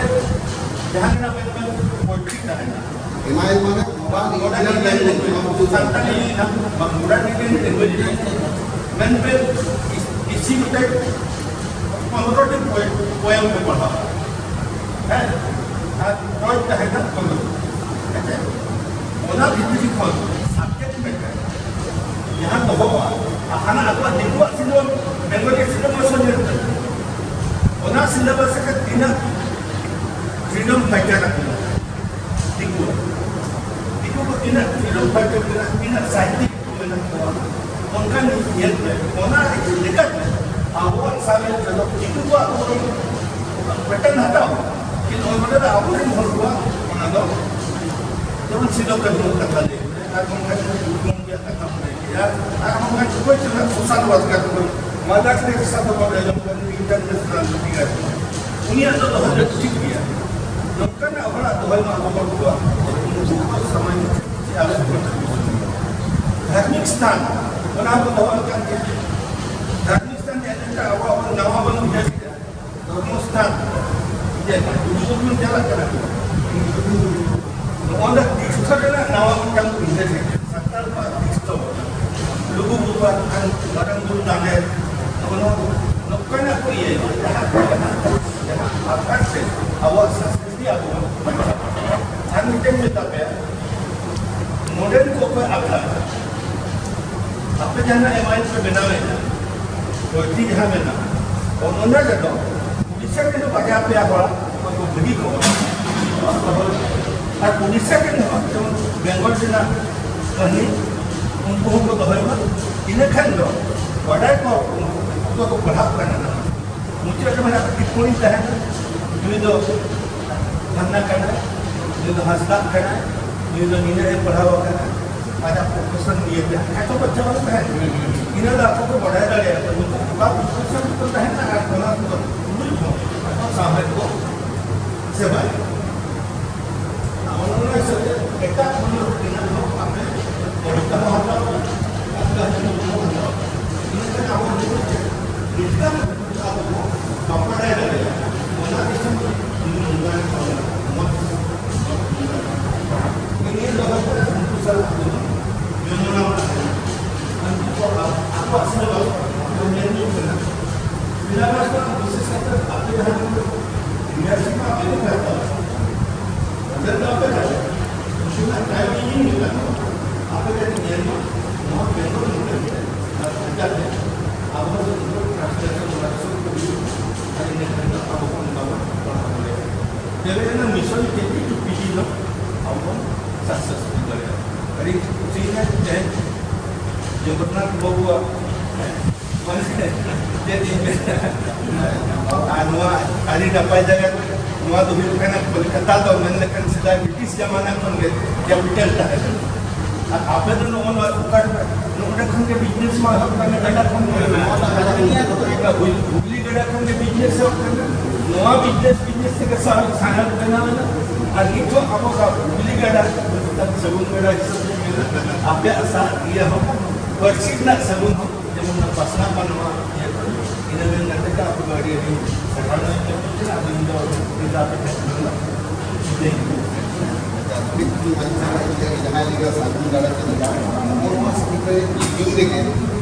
ᱡᱟᱦᱟᱸ ᱨᱮᱱᱟᱜ ᱢᱮᱱ ᱢᱮ poetry ᱛᱟᱦᱮᱱᱟ᱾ ᱮᱢᱟᱭ ᱢᱟᱱᱮ modern modern Indian Indian language, language᱾ Santali ᱦᱩᱭᱱᱟ, ᱵᱟ modern Indian language ᱦᱩᱭᱱᱟ᱾ ᱢᱮᱱ ᱯᱮ ᱤᱥᱤ ᱢᱤᱫᱴᱮᱡ ᱯᱚᱱᱨᱚ ᱴᱤ poem ᱯᱮ ᱯᱟᱲᱦᱟᱣᱟ᱾ ᱦᱮᱸ? ᱟᱨ ᱯᱚᱭᱮᱱᱴ ᱛᱟᱦᱮᱸ ᱠᱟᱱ ᱛᱟᱵᱚᱱᱟ᱾ ᱦᱮᱸ ᱥᱮ? ᱚᱱᱟ ᱵᱷᱤᱛᱨᱤ ᱠᱷᱚᱱ subject matter ᱡᱟᱦᱟᱸ ᱫᱚᱦᱚᱜᱼᱟ, ᱟᱨ ᱦᱟᱱᱟ ᱟᱵᱚᱣᱟᱜ ᱫᱤᱠᱩᱣᱟᱜ syllabus, Bengali syllabus ᱦᱚᱸ ᱧᱮᱞ ᱯᱮ᱾ ᱚᱱᱟ syllabus ᱨᱮ ᱛᱤᱱᱟᱹᱜ freedom fighter ᱟᱠᱟᱱᱟ ᱫᱤᱠᱩ? ᱫᱤᱠᱩ ᱠᱚ ᱛᱤᱱᱟᱹᱜ freedom fighter ᱢᱮᱱᱟᱜ, ᱛᱤᱱᱟᱹᱜ ᱥᱟᱦᱤᱛᱭᱚ ᱢᱮᱱᱟᱜ ᱠᱚᱣᱟ, ᱚᱱᱠᱟᱱ ᱧᱮᱞ ᱯᱮ, ᱚᱱᱟ ᱤᱫᱤ ᱞᱮᱠᱟᱛᱮ ᱟᱵᱚᱣᱟᱜ ᱥᱟᱵ ᱨᱮ ᱡᱚᱛᱚ ᱫᱤᱠᱩ ᱠᱚᱣᱟᱜ ᱫᱚ ᱵᱚᱨᱚᱝ ᱢᱤᱫᱴᱟᱝ ᱦᱟᱛᱟᱣ, ᱠᱤᱱᱛᱩ ᱚᱱᱟ ᱫᱚ ᱟᱵᱚᱨᱮᱱ ᱦᱚᱲ ᱠᱚᱣᱟᱜ ᱚᱱᱟ ᱫᱚ ᱡᱮᱢᱚᱱ ᱥᱤᱫᱩ ᱠᱟᱹᱱᱦᱩ ᱠᱟᱛᱷᱟ ᱞᱟᱹᱭ ᱢᱮ, ᱟᱨ ᱵᱟᱝᱠᱷᱟᱱ ᱜᱩᱨᱩ ᱜᱚᱢᱠᱮᱭᱟᱜ ᱠᱟᱛᱷᱟ ᱠᱚ ᱞᱟᱹᱭ ᱠᱮᱭᱟ, ᱟᱨ ᱵᱟᱝᱠᱷᱟᱱ ᱚᱠᱚᱭ ᱪᱚ ᱱᱟᱜ ᱥᱳᱥᱟᱞ ᱣᱟᱨᱠᱟᱨ ᱠᱚ, ᱢᱟᱫᱟᱨ ᱴᱮᱨᱮᱥᱟ ᱫᱚ ᱵᱟᱵᱮ ᱟᱸᱡᱚᱢ ᱠᱟᱫ ᱤᱱᱴᱟᱨᱱᱮᱥᱱᱟᱞ ᱯᱷᱤᱜᱟᱨ, ᱩᱱᱤᱭᱟᱜ ᱫᱚ ᱫᱚᱦᱚ ᱫᱚ ᱴᱷᱤᱠ ᱜᱮᱭᱟ᱾ ᱱᱚᱝᱠᱟᱱᱟᱜ ᱦᱚᱲᱟᱜ ᱫᱚᱦᱚᱭ ᱢᱟ ᱟᱵᱚ ᱦᱚᱲ ᱠᱚᱣᱟᱜ ᱥᱟᱢᱟᱡᱽ ᱪᱮ ᱟᱵᱚ ᱫᱷᱟᱨᱢᱤᱠ ᱥᱛᱷᱟᱱ, ᱚᱱᱟ ᱦᱚᱸ ᱫᱚᱦᱚ ᱞᱮᱠᱟᱱ ᱜᱮ᱾ ᱫᱷᱟᱨᱢᱤᱠ ᱥᱛᱷᱟᱱ ᱡᱟᱦᱟᱸ ᱞᱮᱠᱟ ᱟᱵᱚᱣᱟᱜ ᱵᱚᱱ ᱱᱟᱣᱟ ᱵᱚᱱ ᱩᱭᱦᱟᱹᱨ ᱠᱮᱫᱟ, ᱫᱷᱚᱨᱢᱚ ᱥᱛᱷᱟᱱ, ᱡᱮ ᱜᱩᱨᱩ ᱜᱚᱵᱤᱱᱫ ᱪᱟᱞᱟᱜ ᱠᱟᱱᱟ ᱠᱚ, ᱱᱚᱜᱼᱚ ᱱᱚᱣᱟ ᱛᱤᱨᱛᱷᱚ ᱨᱮᱱᱟᱜ ᱱᱟᱣᱟ ᱢᱤᱫᱴᱟᱝ ᱩᱭᱦᱟᱹᱨ ᱦᱮᱡ ᱮᱱᱟ, ᱥᱟᱱᱛᱟᱲ ᱠᱚᱣᱟᱜ ᱛᱤᱨᱛᱷᱚ, ᱞᱩᱜᱩ ᱵᱩᱨᱩ ᱟᱨ ᱢᱟᱨᱟᱝ ᱵᱩᱨᱩ ᱫᱟᱸᱫᱮ, ᱱᱚᱜᱼᱚ ᱱᱚᱣᱟ ᱱᱚᱝᱠᱟᱱᱟᱜ ᱠᱚ ᱤᱭᱟᱹᱭᱟ, ᱡᱟᱦᱟᱸ ᱡᱟᱦᱟᱸ ᱟᱠᱷᱲᱟ ᱛᱮ ᱟᱵᱚᱣᱟᱜ ᱥᱟᱥᱠᱨᱤᱛᱤ ᱟᱵᱚ ᱵᱚᱱ ᱵᱟᱧᱪᱟᱣ᱾ ᱟᱨ ᱢᱤᱫᱴᱮᱱ ᱢᱮᱛᱟ ᱯᱮᱭᱟ, ᱱᱚᱰᱮᱱ ᱠᱚ ᱚᱠᱚᱭ ᱟᱠᱷᱲᱟ, ᱟᱯᱮ ᱡᱟᱦᱟᱸ ᱮᱢ ᱟᱭ ᱯᱮ ᱵᱮᱱᱟᱣᱮᱫᱼᱟ, ᱵᱟᱹᱲᱛᱤ ᱡᱟᱦᱟᱸ ᱢᱮᱱᱟᱜᱼᱟ, ᱚᱱᱟ ᱨᱮᱫᱚ ᱩᱲᱤᱥᱥᱟ ᱨᱮᱱ ᱵᱟᱨᱭᱟ ᱯᱮᱭᱟ ᱦᱚᱲ ᱚᱠᱚᱭ ᱠᱚ ᱵᱷᱟᱹᱜᱤ ᱠᱚ ᱚᱞᱟ᱾ ᱟᱨ ᱩᱲᱤᱥᱥᱟ ᱨᱮᱱ ᱦᱚᱲ ᱡᱮᱢᱚᱱ ᱵᱮᱝᱜᱚᱞ ᱨᱮᱱᱟᱜ ᱠᱟᱹᱦᱱᱤ, ᱩᱱᱠᱩ ᱦᱚᱸᱠᱚ ᱫᱚᱦᱚᱭ ᱢᱟ᱾ ᱤᱱᱟᱹ ᱠᱷᱟᱱ ᱫᱚ ᱵᱟᱰᱟᱭ ᱠᱚ ᱩᱱᱠᱩ ᱠᱚ ᱯᱟᱲᱦᱟᱜ ᱠᱟᱱᱟ᱾ ᱢᱩᱪᱟᱹᱫ ᱨᱮ ᱢᱟᱱᱮ ᱴᱤᱯᱯᱚᱬᱤ ᱛᱟᱦᱮᱱᱟ, ᱱᱩᱭ ᱫᱚ ᱯᱷᱟᱞᱱᱟ ᱠᱟᱱᱟᱭ, ᱱᱩᱭ ᱫᱚ ᱦᱟᱸᱥᱫᱟᱜ ᱠᱟᱱᱟᱭ, ᱱᱩᱭ ᱫᱚ ᱱᱤᱱᱟᱹᱜ ᱮ ᱯᱟᱲᱦᱟᱣ ᱟᱠᱟᱱᱟ, ᱟᱡᱟᱜ ᱯᱨᱚᱯᱷᱮᱥᱚᱱ ᱱᱤᱭᱮ ᱛᱮ ᱮᱛᱚ ᱵᱟᱪᱪᱟ ᱵᱟᱝ ᱛᱟᱦᱮᱱ᱾ ᱤᱱᱟᱹ ᱫᱚ ᱟᱠᱚ ᱠᱚ ᱵᱟᱰᱟᱭ ᱫᱟᱲᱮᱭᱟᱜᱼᱟ, ᱱᱩᱠᱩ ᱚᱠᱟ ᱯᱨᱚᱯᱷᱮᱥᱚᱱ ᱨᱮᱠᱚ ᱛᱟᱦᱮᱱᱟ ᱟᱨ ᱚᱱᱟ ᱠᱚ ᱛᱩᱞᱩᱡ ᱦᱚᱸ ᱟᱠᱚ ᱥᱟᱶᱦᱮᱫ ᱠᱚ ᱥᱮᱵᱟᱭᱟ᱾ ᱚᱱᱟ ᱦᱤᱥᱟᱹᱵ ᱛᱮ ᱮᱴᱟᱜ ᱠᱷᱚᱱ ᱫᱚ ᱛᱤᱱᱟᱹᱜ ᱦᱚᱸ ᱟᱯᱮ ᱯᱚᱨᱤᱠᱠᱷᱟ ᱦᱚᱸ ᱦᱟᱛᱟᱣ ᱯᱮ, ᱟᱨ ᱠᱟᱹᱦᱱᱤ ᱦᱚᱸ ᱦᱟᱛᱟᱣ ᱯᱮ᱾ ᱤᱱᱟᱹ ᱠᱷᱟᱱ ᱟᱵᱚ ᱱᱤᱛᱚᱜ ᱪᱮᱫ ᱵᱤᱨᱫᱟᱹ ᱟᱵᱚ ᱵᱚ ᱵᱟᱯᱞᱟ ᱫᱟᱲᱮᱭᱟᱜᱼᱟ᱾ ᱚᱱᱟ ᱫᱤᱥᱚᱢ ᱨᱮ ᱱᱚᱝᱠᱟᱱ ᱦᱚᱲ ᱱᱚᱣᱟ ᱫᱤᱥᱚᱢ ᱨᱮ ᱱᱤᱭᱟᱹ ᱫᱚ ᱦᱩᱭᱩᱜ ᱠᱟᱱᱟ ᱩᱱᱠᱩ ᱥᱟᱞᱟᱜ ᱟᱵᱚ ᱫᱚ ᱡᱚᱢᱚᱱᱟ ᱵᱚᱱ ᱛᱟᱦᱮᱱᱟ᱾ ᱩᱱᱠᱩ ᱠᱚ ᱟᱠᱚᱣᱟᱜ ᱥᱮᱵᱟ ᱠᱚ ᱧᱮᱞ ᱧᱚᱜ ᱠᱟᱱᱟ᱾ ᱥᱤᱞᱟᱵᱟᱥ ᱫᱚ ᱵᱤᱥᱮᱥ ᱠᱟᱛᱮ ᱟᱯᱮ ᱡᱟᱦᱟᱸ ᱠᱚ ᱤᱭᱩᱱᱤᱵᱷᱟᱨᱥᱤᱴᱤ ᱢᱟ ᱟᱯᱮ ᱜᱮ ᱯᱮ ᱦᱟᱛᱟᱣᱟ᱾ ᱚᱸᱰᱮ ᱫᱚ ᱟᱯᱮ ᱡᱟᱦᱟᱸ ᱩᱱᱠᱩ ᱨᱮᱱᱟᱜ ᱴᱟᱭᱤᱢ ᱤᱧ ᱢᱮᱛᱟ ᱠᱚᱣᱟ, ᱟᱯᱮ ᱜᱮ ᱧᱮᱞ ᱢᱟ, ᱱᱚᱣᱟ ᱵᱮᱝᱜᱚᱞ ᱢᱚᱫᱽᱫᱷᱮ ᱨᱮ ᱟᱨ ᱮᱴᱟᱜ ᱨᱮ ᱟᱵᱚ ᱫᱚ ᱱᱤᱛᱚᱜ ᱴᱨᱟᱱᱥᱞᱮᱥᱚᱱ ᱚᱱᱟ ᱠᱚ ᱦᱩᱭᱩᱜ ᱠᱟᱱᱟ᱾ ᱟᱨ ᱤᱱᱟᱹ ᱠᱷᱟᱱ ᱫᱚ ᱟᱵᱚ ᱵᱚᱱ ᱚᱱᱠᱟ ᱵᱚᱱ ᱯᱟᱲᱦᱟᱣ ᱫᱟᱲᱮᱭᱟᱜᱼᱟ᱾ ᱛᱚᱵᱮ ᱮᱱᱟ ᱢᱤᱥᱚᱱ ᱠᱮ ᱯᱤ ᱴᱩ ᱯᱤ ᱡᱤ ᱫᱚ ᱟᱵᱚ ᱵᱚᱱ ᱥᱟᱠᱥᱮᱥ ᱦᱩᱭ ᱫᱟᱲᱮᱭᱟᱜᱼᱟ᱾ ᱟᱹᱰᱤ ᱠᱩᱥᱤᱭᱮᱱᱟ ᱛᱮᱦᱮᱧ ᱡᱚᱜᱚᱱᱱᱟᱛᱷ ᱵᱟᱹᱵᱩᱣᱟᱜ ᱢᱟᱱᱮ ᱪᱮᱫ ᱤᱧ ᱢᱮᱱᱟ, ᱟᱨ ᱱᱚᱣᱟ ᱟᱹᱰᱤ ᱱᱟᱯᱟᱭ ᱡᱟᱭᱜᱟ ᱠᱟᱱᱟ᱾ ᱱᱚᱣᱟ ᱫᱚ ᱦᱩᱭᱩᱜ ᱠᱟᱱᱟ ᱠᱳᱞᱠᱟᱛᱟ ᱫᱚ ᱢᱮᱱ ᱞᱮᱠᱷᱟᱱ ᱥᱮᱫᱟᱭ ᱵᱨᱤᱴᱤᱥ ᱡᱟᱢᱟᱱᱟ ᱠᱷᱚᱱ ᱜᱮ ᱠᱮᱯᱤᱴᱟᱞ ᱛᱟᱦᱮᱸ ᱠᱟᱱᱟ᱾ ᱟᱨ ᱟᱯᱮ ᱫᱚ ᱱᱚᱜᱼᱚ ᱱᱚᱣᱟ ᱚᱠᱟ ᱨᱮ ᱱᱚᱰᱮ ᱠᱷᱚᱱ ᱜᱮ ᱵᱤᱡᱽᱱᱮᱥ ᱢᱟ ᱮᱦᱚᱵ ᱠᱟᱱᱟ, ᱜᱟᱰᱟ ᱠᱷᱚᱱ ᱜᱮ ᱱᱚᱣᱟ ᱫᱚ ᱦᱩᱭ-, ᱦᱩᱜᱽᱞᱤ ᱜᱟᱰᱟ ᱠᱷᱚᱱ ᱜᱮ ᱵᱤᱡᱽᱱᱮᱥ ᱮᱦᱚᱵ ᱠᱟᱱᱟ᱾ ᱱᱚᱣᱟ ᱵᱤᱡᱽᱱᱮᱥ, ᱵᱤᱡᱽᱱᱮᱥ ᱛᱮᱜᱮ ᱥᱟᱦᱟᱨ, ᱥᱟᱦᱟᱨ ᱵᱮᱱᱟᱣ ᱮᱱᱟ᱾ ᱟᱨ ᱱᱤᱛᱚᱜ ᱟᱵᱚ ᱦᱩᱜᱽᱞᱤ ᱜᱟᱰᱟ ᱥᱟᱹᱜᱩᱱ ᱜᱟᱰᱟ ᱦᱤᱥᱟᱹᱵ ᱛᱮ ᱢᱮᱱᱟᱜ ᱠᱟᱱᱟ᱾ ᱟᱯᱮᱭᱟᱜ ᱥᱟ-, ᱤᱭᱟᱹ ᱦᱚᱸ ᱯᱟᱹᱨᱥᱤ ᱨᱮᱱᱟᱜ ᱥᱟᱹᱜᱩᱱ ᱦᱚᱸ ᱡᱮᱢᱚᱱ ᱯᱟᱥᱱᱟᱜ ᱢᱟ ᱱᱚᱣᱟ ᱤᱭᱟᱹ ᱠᱚᱨᱮ᱾ ᱤᱱᱟᱹ ᱢᱮᱱ ᱠᱟᱛᱮ ᱜᱮ ᱟᱯᱮ ᱫᱚ ᱟᱹᱰᱤ ᱟᱹᱰᱤ ᱥᱟᱨᱦᱟᱣ ᱞᱤᱧ ᱪᱟᱞ ᱠᱟᱱᱟ᱾ ᱟᱹᱞᱤᱧ ᱫᱚ ᱱᱤᱛ ᱫᱚ ᱟᱯᱮ ᱴᱷᱮᱱ ᱠᱷᱚᱱ ᱫᱚ ᱵᱤᱫᱟᱹᱭ᱾ ᱟᱪᱪᱷᱟ, ᱢᱤᱫ ᱴᱤᱡ ᱵᱟᱧᱪᱟᱣ ᱞᱟᱹᱜᱤᱫ ᱛᱮ ᱡᱟᱦᱟᱸᱭ ᱞᱟᱹᱜᱤᱫ ᱥᱟᱹᱜᱩᱱ ᱫᱟᱲᱮ ᱛᱮ ᱢᱮᱱᱟᱜᱼᱟ, ᱱᱚᱣᱟ ᱥᱤᱠᱷᱱᱟᱹᱛ ᱨᱮ ᱤᱧ ᱨᱮᱜᱮ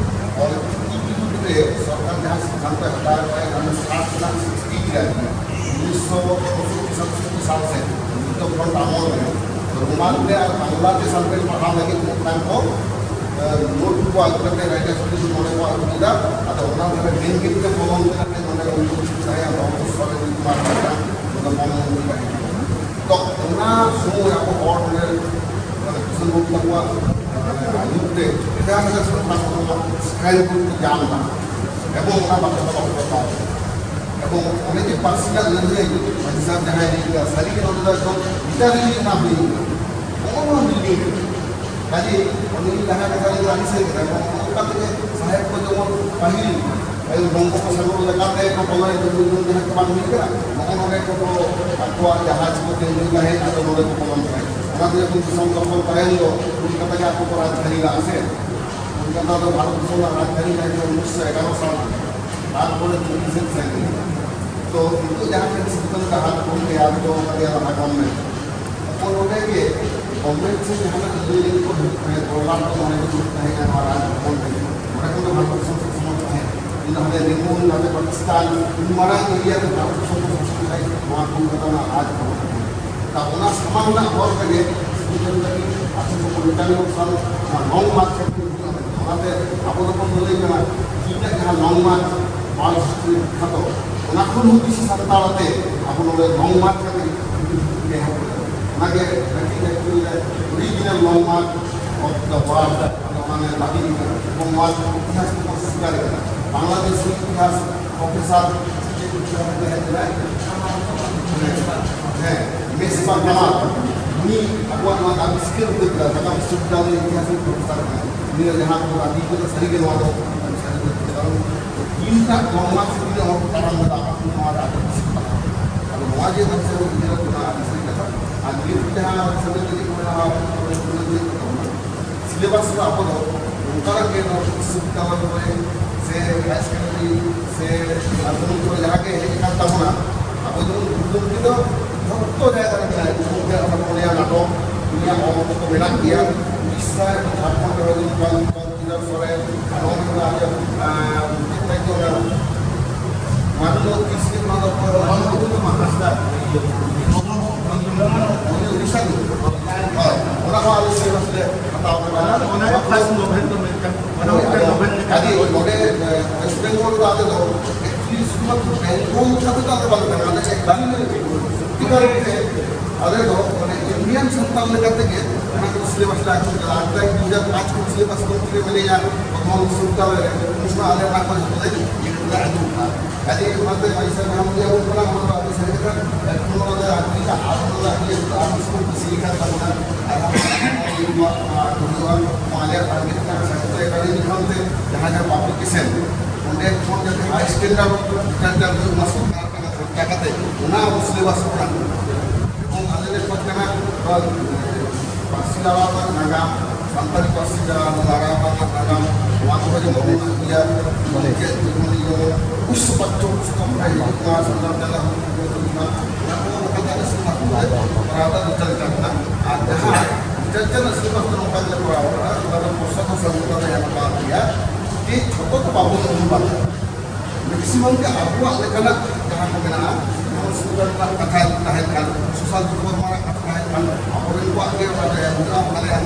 ᱚᱞ ᱪᱤᱠᱤ ᱵᱤᱨᱩᱫᱽ ᱨᱮ ᱥᱚᱨᱠᱟᱨ ᱡᱟᱦᱟᱸ ᱥᱤᱫᱽᱫᱷᱟᱱᱛᱚ ᱦᱟᱛᱟᱣ ᱠᱟᱜᱼᱟᱭ, ᱚᱱᱟ ᱥᱟᱛ ᱠᱷᱚᱱᱟᱜ ᱥᱤᱠᱥᱴᱤ ᱜᱨᱟᱡᱩᱭᱮᱴ ᱩᱱᱤᱥᱥᱚ ᱥᱟᱛᱥᱚᱴᱴᱤ ᱥᱟᱞ ᱥᱮᱫ ᱡᱚᱛᱚ ᱠᱷᱚᱱ ᱟᱢᱚᱞ ᱨᱮ ᱨᱳᱢᱟᱱ ᱛᱮ ᱟᱨ ᱵᱟᱝᱞᱟ ᱛᱮ ᱥᱟᱱᱛᱟᱲᱤ ᱯᱟᱲᱦᱟᱣ ᱞᱟᱹᱜᱤᱫ ᱢᱤᱫᱴᱟᱝ ᱠᱚ, ᱮ, ᱱᱳᱴ ᱠᱚ ᱟᱹᱜᱩ ᱠᱟᱛᱮ ᱨᱟᱡᱽ ᱨᱟᱡᱽ ᱱᱚᱰᱮ ᱠᱚ ᱟᱹᱜᱩ ᱠᱮᱫᱟ᱾ ᱟᱫᱚ ᱚᱱᱟ ᱫᱷᱟᱨᱮ ᱢᱮᱱ ᱜᱮ ᱛᱮ ᱠᱚᱞᱚᱢ ᱛᱮ ᱱᱟᱜ ᱱᱚᱰᱮ ᱩᱱᱠᱩ ᱪᱮᱫ ᱛᱟᱦᱮᱸ ᱵᱟᱝ ᱥᱚᱨᱮᱱ ᱠᱩᱢᱟᱨ ᱦᱟᱸᱥᱫᱟ, ᱱᱚᱰᱮ ᱠᱚᱞᱚᱢ ᱩᱱᱠᱩ ᱛᱟᱦᱮᱸ ᱠᱟᱱᱟ᱾ ᱛᱚ ᱚᱱᱟ ᱥᱚᱢᱚᱭ ᱟᱵᱚ ᱦᱚᱲ ᱱᱚᱰᱮ, ᱢᱟᱱᱮ, ᱠᱤᱥᱩᱱ ᱵᱟᱹᱵᱩ ᱛᱟᱠᱚᱣᱟᱜ, ᱢᱟᱱᱮ, ᱟᱹᱭᱩᱨ ᱛᱮ ᱡᱟᱦᱟᱸ ᱞᱮᱠᱟ ᱥᱟᱱᱛᱟᱲ ᱦᱚᱲ ᱥᱤᱠᱷᱟᱭ ᱠᱚ ᱧᱟᱢ ᱮᱫᱟ ᱮᱵᱚᱝ ᱚᱱᱟ ᱵᱟᱠᱚ ᱫᱚᱦᱚ ᱦᱚᱴᱚ ᱠᱟᱜᱼᱟ᱾ ᱮᱵᱚᱝ ᱚᱱᱮ ᱡᱮ ᱯᱟᱹᱨᱥᱤ ᱨᱮᱱᱟᱜ ᱞᱟᱹᱲᱦᱟᱹᱭ, ᱢᱟᱹᱡᱷᱤ ᱥᱟᱦᱮᱵᱽ ᱡᱟᱦᱟᱸᱭ ᱞᱟᱹᱭ ᱠᱮᱫᱟ, ᱥᱟᱹᱨᱤ ᱜᱮ ᱱᱚᱰᱮ ᱫᱚ ᱮᱠᱫᱚᱢ ᱵᱷᱤᱛᱟᱨ ᱨᱮᱜᱮ ᱚᱱᱟ ᱦᱩᱭ ᱠᱟᱱᱟ᱾ ᱱᱚᱜᱼᱚ ᱱᱚᱣᱟ ᱦᱩᱭ ᱠᱟᱱᱟ᱾ ᱠᱟᱡᱮ ᱩᱱᱤ ᱞᱟᱦᱟ ᱠᱟᱛᱷᱟ ᱨᱮ ᱟᱹᱰᱤ ᱥᱟᱹᱨᱤ ᱠᱟᱛᱷᱟ, ᱱᱚᱜᱼᱚ ᱱᱚᱝᱠᱟ ᱛᱮᱜᱮ ᱥᱟᱦᱮᱵᱽ ᱠᱚ ᱡᱮᱢᱚᱱ ᱯᱟᱹᱦᱤᱞ ᱟᱭᱳ ᱵᱚᱝᱜᱳᱯᱚᱥᱟᱜᱚᱨ ᱞᱮᱠᱟᱛᱮ ᱠᱚ ᱵᱚᱞᱚᱭᱮᱱ ᱫᱚ ᱧᱩᱛᱩᱢ ᱡᱟᱦᱟᱸ ᱠᱚ ᱵᱟᱝ ᱦᱩᱭ ᱠᱟᱱᱟ, ᱱᱚᱜᱼᱚ ᱱᱚᱰᱮ ᱠᱚ ᱟᱠᱚᱣᱟᱜ ᱡᱟᱦᱟᱡᱽ ᱠᱚ ᱛᱤᱸᱜᱩ ᱛᱟᱦᱮᱸᱫ, ᱟᱫᱚ ᱱᱚᱰᱮ ᱠᱚ ᱵᱚᱞᱚᱱ ᱛᱟᱦᱮᱸᱫ᱾ ᱚᱱᱟ ᱛᱮᱜᱮ ᱠᱚ ᱫᱤᱥᱚᱢ ᱫᱚᱠᱷᱚᱞ ᱛᱟᱭᱚᱢ ᱫᱚ ᱠᱳᱞᱠᱟᱛᱟ ᱜᱮ ᱟᱠᱚ ᱠᱚ ᱨᱟᱡᱽᱫᱷᱟᱱᱤ ᱞᱟᱜᱼᱟ ᱥᱮ᱾ ᱠᱳᱞᱠᱟᱛᱟ ᱫᱚ ᱵᱷᱟᱨᱚᱛ ᱫᱤᱥᱚᱢ ᱨᱮᱱᱟᱜ ᱨᱟᱡᱽᱫᱷᱟᱱᱤ ᱛᱟᱦᱮᱸ ᱠᱟᱱᱟ ᱩᱱᱤᱥᱥᱚ ᱮᱜᱟᱨᱚ ᱥᱟᱞ ᱨᱮ᱾ ᱛᱟᱨᱯᱚᱨᱮ ᱫᱤᱞᱞᱤ ᱥᱮᱫ ᱥᱮᱱ ᱮᱱᱟ᱾ ᱛᱚ ᱱᱤᱛᱚᱜ ᱡᱟᱦᱟᱸ ᱴᱷᱮᱱ ᱥᱤᱫᱷᱟᱱᱛᱚ ᱦᱟᱛ ᱠᱚ ᱛᱮᱭᱟᱨ ᱦᱚᱪᱚ ᱠᱟᱫᱮᱭᱟ ᱞᱟᱦᱟ ᱜᱚᱵᱷᱢᱮᱱᱴ, ᱦᱚᱯᱚᱱ ᱱᱚᱰᱮ ᱜᱮ ᱜᱚᱵᱷᱢᱮᱱᱴ ᱥᱮ ᱡᱟᱦᱟᱱᱟᱜ ᱞᱟᱹᱭ ᱞᱟᱹᱜᱤᱫ ᱠᱚ ᱦᱤᱡᱩᱜ ᱛᱟᱦᱮᱸᱫ, ᱫᱚᱨᱵᱟᱨ ᱠᱚ ᱱᱚᱰᱮ ᱜᱮ ᱫᱩᱲᱩᱵ ᱛᱟᱦᱮᱸ ᱠᱟᱱᱟ ᱱᱚᱣᱟ ᱨᱟᱡᱽ ᱵᱷᱚᱵᱚᱱ ᱨᱮ᱾ ᱱᱚᱰᱮ ᱠᱷᱚᱱ ᱫᱚ ᱵᱷᱟᱨᱚᱛ ᱫᱤᱥᱚᱢ ᱥᱮᱫ ᱥᱮᱱᱚᱜ ᱛᱟᱦᱮᱸᱫ᱾ ᱤᱧ ᱫᱚ ᱦᱟᱸᱰᱮ ᱱᱤᱢᱩᱞ ᱠᱟᱛᱮ ᱯᱟᱠᱤᱥᱛᱟᱱ ᱩᱱ ᱢᱟᱨᱟᱝ ᱮᱨᱤᱭᱟ ᱨᱮ ᱵᱷᱟᱨᱚᱛ ᱫᱤᱥᱚᱢ ᱠᱚ ᱥᱟᱥᱚᱱ ᱞᱮᱫ, ᱱᱚᱣᱟ ᱠᱳᱞᱠᱟᱛᱟ ᱨᱮᱱᱟᱜ ᱨᱟᱡᱽ ᱵᱷᱚᱵᱚᱱ ᱛᱟᱦᱮᱸ ᱠᱟᱱᱟ᱾ ᱚᱱᱟ ᱥᱟᱢᱟᱝ ᱨᱮᱱᱟᱜ ᱦᱚᱨ ᱨᱮᱜᱮ ᱥᱤᱫᱩ ᱠᱟᱹᱱᱦᱩ ᱛᱟᱹᱠᱤᱱ ᱟᱴᱷᱨᱚᱥᱚ ᱯᱚᱧᱪᱟᱱᱱᱚ ᱥᱟᱞ ᱚᱱᱟ ᱞᱚᱝ ᱢᱟᱨᱪ ᱠᱷᱟᱹᱛᱤᱨ ᱦᱩᱭᱩᱜ ᱠᱟᱱᱟ᱾ ᱚᱱᱟᱛᱮ ᱟᱵᱚ ᱫᱚᱵᱚᱱ ᱞᱟᱹᱭ ᱠᱟᱱᱟ ᱪᱤᱱᱟᱜ ᱡᱟᱦᱟᱸ ᱞᱚᱝ ᱢᱟᱨᱪ, ᱢᱟᱨᱪ ᱦᱤᱥᱴᱨᱤ ᱵᱤᱠᱠᱷᱟᱛᱚ, ᱚᱱᱟ ᱠᱷᱚᱱ ᱦᱚᱸ ᱵᱮᱥᱤ ᱥᱟᱱᱛᱟᱲ ᱟᱛᱮ ᱟᱵᱚ ᱱᱚᱰᱮ ᱞᱚᱝ ᱢᱟᱨᱪ ᱠᱟᱛᱮ ᱡᱩᱫᱤ ᱵᱚᱱ ᱮᱦᱚᱵ ᱠᱮᱫᱟ, ᱚᱱᱟᱜᱮ nineteen ninety-two ᱨᱮ original long march of the world, ᱟᱫᱚ ᱚᱱᱟ ᱞᱮ ᱫᱟᱹᱵᱤ ᱠᱮᱫᱟ᱾ ᱮᱵᱚᱝ ᱱᱚᱣᱟ ᱤᱛᱤᱦᱟᱥ ᱠᱚ ᱥᱤᱠᱟᱨ ᱠᱮᱫᱟ᱾ ᱵᱟᱝᱞᱟᱫᱮᱥ ᱨᱮᱱᱟᱜ ᱤᱛᱤᱦᱟᱥ ᱯᱨᱚᱯᱷᱮᱥᱚᱨ ᱪᱮᱫ ᱠᱚ ᱢᱮᱛᱟᱭ ᱠᱟᱱᱟ? ᱦᱮᱸ, ᱢᱮᱥ ᱵᱟᱝ ᱠᱟᱢᱟᱞ᱾ ᱩᱱᱤ ᱟᱵᱚᱣᱟᱜ ᱱᱚᱣᱟ ᱫᱟᱵᱤ ᱥᱤᱠᱟᱹᱨ ᱩᱛᱟᱹᱨ ᱠᱮᱫᱟ, ᱱᱟᱜᱟᱢ ᱵᱤᱥᱥᱚᱵᱤᱫᱽᱫᱟᱞᱚᱭ ᱨᱮᱱ ᱤᱛᱤᱦᱟᱥ ᱨᱮᱱ ᱯᱨᱚᱯᱷᱮᱥᱚᱨ ᱠᱟᱱᱟᱭ᱾ ᱩᱱᱤ ᱫᱚ ᱡᱟᱦᱟᱸ ᱠᱚ ᱫᱟᱵᱤ ᱠᱟᱫᱟ, ᱥᱟᱹᱨᱤᱜᱮ ᱱᱚᱣᱟ ᱫᱚ ᱥᱟᱹᱨᱤ ᱫᱚ ᱠᱟᱨᱚᱱ ᱛᱤᱱᱴᱟ ᱠᱚᱢ ᱢᱟᱨᱠᱥ ᱡᱩᱫᱤ ᱦᱚᱲ ᱠᱚ ᱯᱟᱲᱦᱟᱣ ᱞᱮᱫᱟ, ᱟᱵᱚ ᱱᱚᱣᱟ ᱨᱮ ᱟᱹᱰᱤ ᱵᱮᱥᱤ ᱠᱚ ᱯᱟᱲᱦᱟᱣ᱾ ᱟᱫᱚ ᱱᱚᱣᱟ ᱡᱮ ᱦᱚᱲ ᱥᱮ ᱩᱭᱦᱟᱹᱨ ᱠᱟᱱᱟ, ᱟᱹᱰᱤ ᱥᱟᱹᱨᱤ ᱠᱟᱛᱷᱟ᱾ ᱟᱨ ᱱᱤᱛ ᱡᱟᱦᱟᱸ ᱥᱟᱹᱨᱤ ᱡᱩᱫᱤ ᱠᱚ ᱢᱮᱱᱟ, ᱥᱤᱞᱮᱵᱟᱥ ᱨᱮ ᱟᱵᱚ ᱫᱚ ᱚᱱᱠᱟᱱᱟᱜ ᱜᱮ ᱱᱚᱣᱟ ᱵᱤᱥᱥᱚᱵᱤᱫᱽᱫᱟᱞᱚᱭ ᱠᱚᱨᱮ ᱥᱮ ᱦᱟᱭᱟᱨ ᱥᱮᱠᱮᱱᱰᱟᱨᱤ ᱥᱮ ᱢᱟᱫᱽᱫᱷᱚᱢᱤᱠ ᱠᱚᱨᱮ ᱡᱟᱦᱟᱸ ᱜᱮ ᱦᱮᱡ ᱟᱠᱟᱱ ᱛᱟᱵᱚᱱᱟ, ᱟᱵᱚ ᱫᱚ ᱩᱱᱠᱩ ᱜᱚᱢᱠᱮ ᱫᱚ ᱡᱷᱚᱛᱚ ᱡᱟᱭᱜᱟ ᱨᱮ ᱢᱮᱱᱟᱜᱼᱟ᱾ ᱡᱮᱢᱚᱱ ᱜᱮ ᱚᱱᱟ ᱯᱩᱱᱭᱟ ᱱᱟᱴᱚᱠ, ᱩᱱᱤᱭᱟᱜ ᱚᱞ ᱠᱚ ᱢᱮᱱᱟᱜ ᱜᱮᱭᱟ᱾ ᱩᱲᱤᱥᱥᱟ, ᱡᱷᱟᱲᱠᱷᱚᱸᱰ ᱨᱮ ᱡᱮᱢᱚᱱ ᱵᱟᱝ ᱪᱚᱱᱫᱨᱚ ᱥᱚᱨᱮᱱ, ᱟᱨ ᱱᱚᱣᱟ ᱢᱮᱱᱟᱜᱼᱟ ᱡᱮ, ᱟᱸ, ᱪᱮᱫ ᱠᱚ ᱢᱮᱛᱟᱜᱼᱟ? ᱢᱟᱱᱱᱚ ᱛᱤᱥᱨᱤ ᱱᱚᱣᱟ ᱫᱚ ᱚᱠᱚᱭ ᱚᱞ ᱠᱟᱫᱟ? ᱦᱟᱸᱥᱫᱟ᱾ ᱩᱱᱤ ᱩᱲᱤᱥᱥᱟ ᱨᱤᱱᱤᱡ᱾ ᱦᱳᱭ, ᱚᱱᱟ ᱦᱚᱸ ᱟᱞᱮ ᱥᱤᱞᱮᱵᱟᱥ ᱞᱮ ᱦᱟᱛᱟᱣ ᱠᱟᱫᱟ᱾ ᱚᱱᱟ, ᱚᱱᱟ ᱜᱮ ᱯᱷᱟᱥᱴ ᱢᱩᱵᱷᱢᱮᱱᱴ ᱫᱚ ᱢᱮᱱ ᱠᱟᱱ, ᱚᱱᱟ ᱦᱳᱭ, ᱢᱤᱫᱴᱟᱝ ᱟᱫᱚ ᱢᱩᱵᱷᱢᱮᱱᱴ ᱞᱮᱠᱟ ᱟᱹᱰᱤ ᱜᱮ᱾ ᱱᱚᱰᱮ, ᱮ, ᱳᱭᱮᱥᱴ ᱵᱮᱝᱜᱚᱞ ᱨᱮᱫᱚ ᱟᱞᱮ ᱫᱚ ᱮᱠᱪᱩᱭᱮᱞᱤ ᱥᱩᱫᱷᱩᱢᱟᱛᱨᱚ ᱵᱮᱝᱜᱚᱞ ᱠᱟᱛᱮ ᱫᱚ ᱟᱞᱮ ᱵᱟᱞᱮ ᱢᱮᱱᱟ, ᱟᱞᱮ ᱮᱠᱪᱩᱭᱮᱞᱤ ᱥᱚᱛᱛᱤᱠᱟᱨ ᱚᱨᱛᱷᱮ ᱟᱞᱮ ᱫᱚ ᱢᱟᱱᱮ ᱤᱱᱰᱤᱭᱟᱱ ᱥᱟᱱᱛᱟᱲ ᱞᱮᱠᱟ ᱛᱮᱜᱮ ᱚᱱᱟ ᱠᱚ ᱥᱤᱞᱮᱵᱟᱥ ᱞᱮ ᱟᱹᱜᱩ ᱠᱟᱫᱟ᱾ ᱟᱨ ᱯᱨᱟᱭ ᱫᱩ ᱦᱟᱡᱟᱨ ᱯᱟᱸᱪ ᱠᱷᱚᱱ ᱥᱤᱞᱮᱵᱟᱥ ᱜᱚᱢᱠᱮ ᱢᱮᱱᱟᱭᱟ ᱵᱚᱨᱫᱷᱚᱢᱟᱱ ᱵᱤᱥᱥᱚᱵᱤᱫᱽᱫᱟᱞᱚᱭ ᱨᱮ, ᱩᱱ ᱥᱚᱢᱚᱭ ᱟᱞᱮ ᱚᱱᱟ ᱠᱚ ᱡᱚᱛᱚ ᱞᱮ ᱤᱭᱟᱹ ᱠᱟᱫᱟ, ᱟᱹᱜᱩ ᱠᱟᱫᱟ᱾ ᱟᱹᱰᱤ ᱚᱱᱟᱛᱮ ᱯᱚᱭᱥᱟ ᱡᱟᱦᱟᱸ ᱵᱚᱱ ᱞᱟᱹᱭ ᱟᱵᱚᱱ ᱠᱟᱱᱟ, ᱚᱱᱟ ᱫᱚ ᱟᱹᱰᱤ ᱥᱟᱹᱨᱤ ᱠᱟᱛᱷᱟ᱾ ᱮᱠᱷᱚᱱ ᱚᱱᱟ ᱫᱚ ᱟᱹᱜᱩᱭᱮᱫᱟ, ᱟᱨ ᱚᱱᱟ ᱫᱚ ᱟᱹᱰᱤ ᱟᱨ ᱠᱩᱥᱤ ᱠᱟᱱ ᱛᱟᱵᱚᱱᱟ᱾ ᱟᱨ ᱦᱩᱭᱩᱜᱼᱟ, ᱟᱞᱮᱭᱟᱜ ᱴᱟᱨᱜᱮᱴ ᱠᱟᱱᱟ ᱥᱟᱦᱤᱛᱛᱚ ᱮᱠᱟᱰᱮᱢᱤ ᱠᱷᱚᱱ ᱛᱮ ᱡᱟᱦᱟᱸ ᱡᱟᱦᱟᱸ ᱯᱟᱵᱽᱞᱤᱠᱮᱥᱚᱱ, ᱚᱸᱰᱮ ᱠᱷᱚᱱ ᱡᱟᱛᱮ ᱦᱟᱭ ᱥᱴᱮᱱᱰᱟᱨᱰ ᱞᱤᱴᱟᱨᱮᱪᱟᱨ ᱦᱩᱭᱩᱜ ᱢᱟ, ᱥᱚᱨᱠᱟᱨ ᱠᱟᱱᱟ ᱠᱷᱚᱨᱪᱟ ᱠᱟᱛᱮ, ᱚᱱᱟ ᱟᱵᱚ ᱥᱤᱞᱮᱵᱟᱥ ᱠᱚ ᱠᱟᱱᱟ᱾ ᱮᱵᱚᱝ ᱟᱞᱮ ᱞᱮ ᱠᱷᱚᱡ ᱠᱟᱱᱟ, ᱱᱚᱣᱟ ᱯᱟᱹᱨᱥᱤ ᱞᱟᱲᱟᱣ ᱨᱮᱱᱟᱜ ᱱᱟᱜᱟᱢ, ᱥᱟᱱᱛᱟᱲᱤ ᱯᱟᱹᱨᱥᱤ ᱞᱟᱲᱟᱣ ᱨᱮᱱᱟᱜ ᱱᱟᱜᱟᱢ, ᱱᱚᱣᱟ ᱠᱚ ᱡᱮᱢᱚᱱ ᱢᱮᱱᱟᱜ ᱜᱮᱭᱟ, ᱪᱮᱫ ᱡᱮᱢᱚᱱ ᱡᱮᱢᱚᱱ ᱩᱱᱤᱥᱥᱚ ᱯᱟᱸᱪᱪᱚᱞᱞᱤᱥ ᱠᱷᱚᱱ ᱦᱮᱡ ᱦᱤᱡᱩᱜ ᱠᱟᱱᱟ, ᱥᱟᱱᱛᱟᱲ ᱡᱟᱱᱟ ᱦᱩᱞ ᱠᱚ ᱦᱩᱭᱩᱜ ᱠᱟᱱᱟ, ᱚᱱᱟ ᱠᱚ ᱠᱟᱛᱷᱟ ᱟᱞᱮ ᱥᱮᱫ ᱵᱟᱠᱚ ᱠᱚᱨᱟᱣ ᱮᱫᱟ, ᱞᱤᱴᱟᱨᱮᱪᱟᱨ ᱨᱮᱱᱟᱜ᱾ ᱟᱨ ᱡᱟᱦᱟᱸ ᱞᱤᱴᱟᱨᱮᱪᱟᱨ ᱨᱮᱱᱟᱜ ᱥᱤᱞᱮᱵᱟᱥ ᱫᱚ ᱱᱚᱝᱠᱟ ᱜᱮᱞᱮ ᱠᱚᱨᱟᱣ ᱠᱟᱫᱟ, ᱚᱱᱟ ᱫᱚ ᱯᱨᱚᱥᱟᱥᱚᱱ ᱥᱟᱹᱜᱩᱱ ᱠᱟᱛᱮ ᱮᱢ ᱟᱠᱟᱫ ᱞᱮᱭᱟ, ᱡᱮ ᱡᱷᱚᱛᱚ ᱫᱚ ᱵᱟᱵᱚᱱ ᱚᱱᱩᱵᱟᱫᱟ᱾ ᱢᱮᱠᱥᱤᱢᱟᱢ ᱜᱮ ᱟᱵᱚᱣᱟᱜ ᱞᱮᱠᱟᱱᱟᱜ ᱡᱟᱦᱟᱸ ᱠᱚ ᱢᱮᱱᱟᱜᱼᱟ, ᱡᱮᱢᱚᱱ ᱥᱩᱨ ᱨᱮᱱᱟᱜ ᱠᱟᱛᱷᱟ ᱡᱩᱫᱤ ᱛᱟᱦᱮᱸ ᱠᱷᱟᱱ, ᱥᱩᱥᱟᱱᱛ ᱫᱮᱵᱽᱵᱚᱨᱢᱟ ᱨᱮᱱᱟᱜ ᱠᱟᱛᱷᱟ ᱛᱟᱦᱮᱸ ᱠᱷᱟᱱ, ᱟᱵᱚᱨᱮᱱ ᱠᱚᱣᱟᱜ ᱜᱮ ᱚᱱᱟ ᱨᱮ ᱢᱮᱱᱟᱜᱼᱟ, ᱚᱱᱟ ᱨᱮᱭᱟᱜ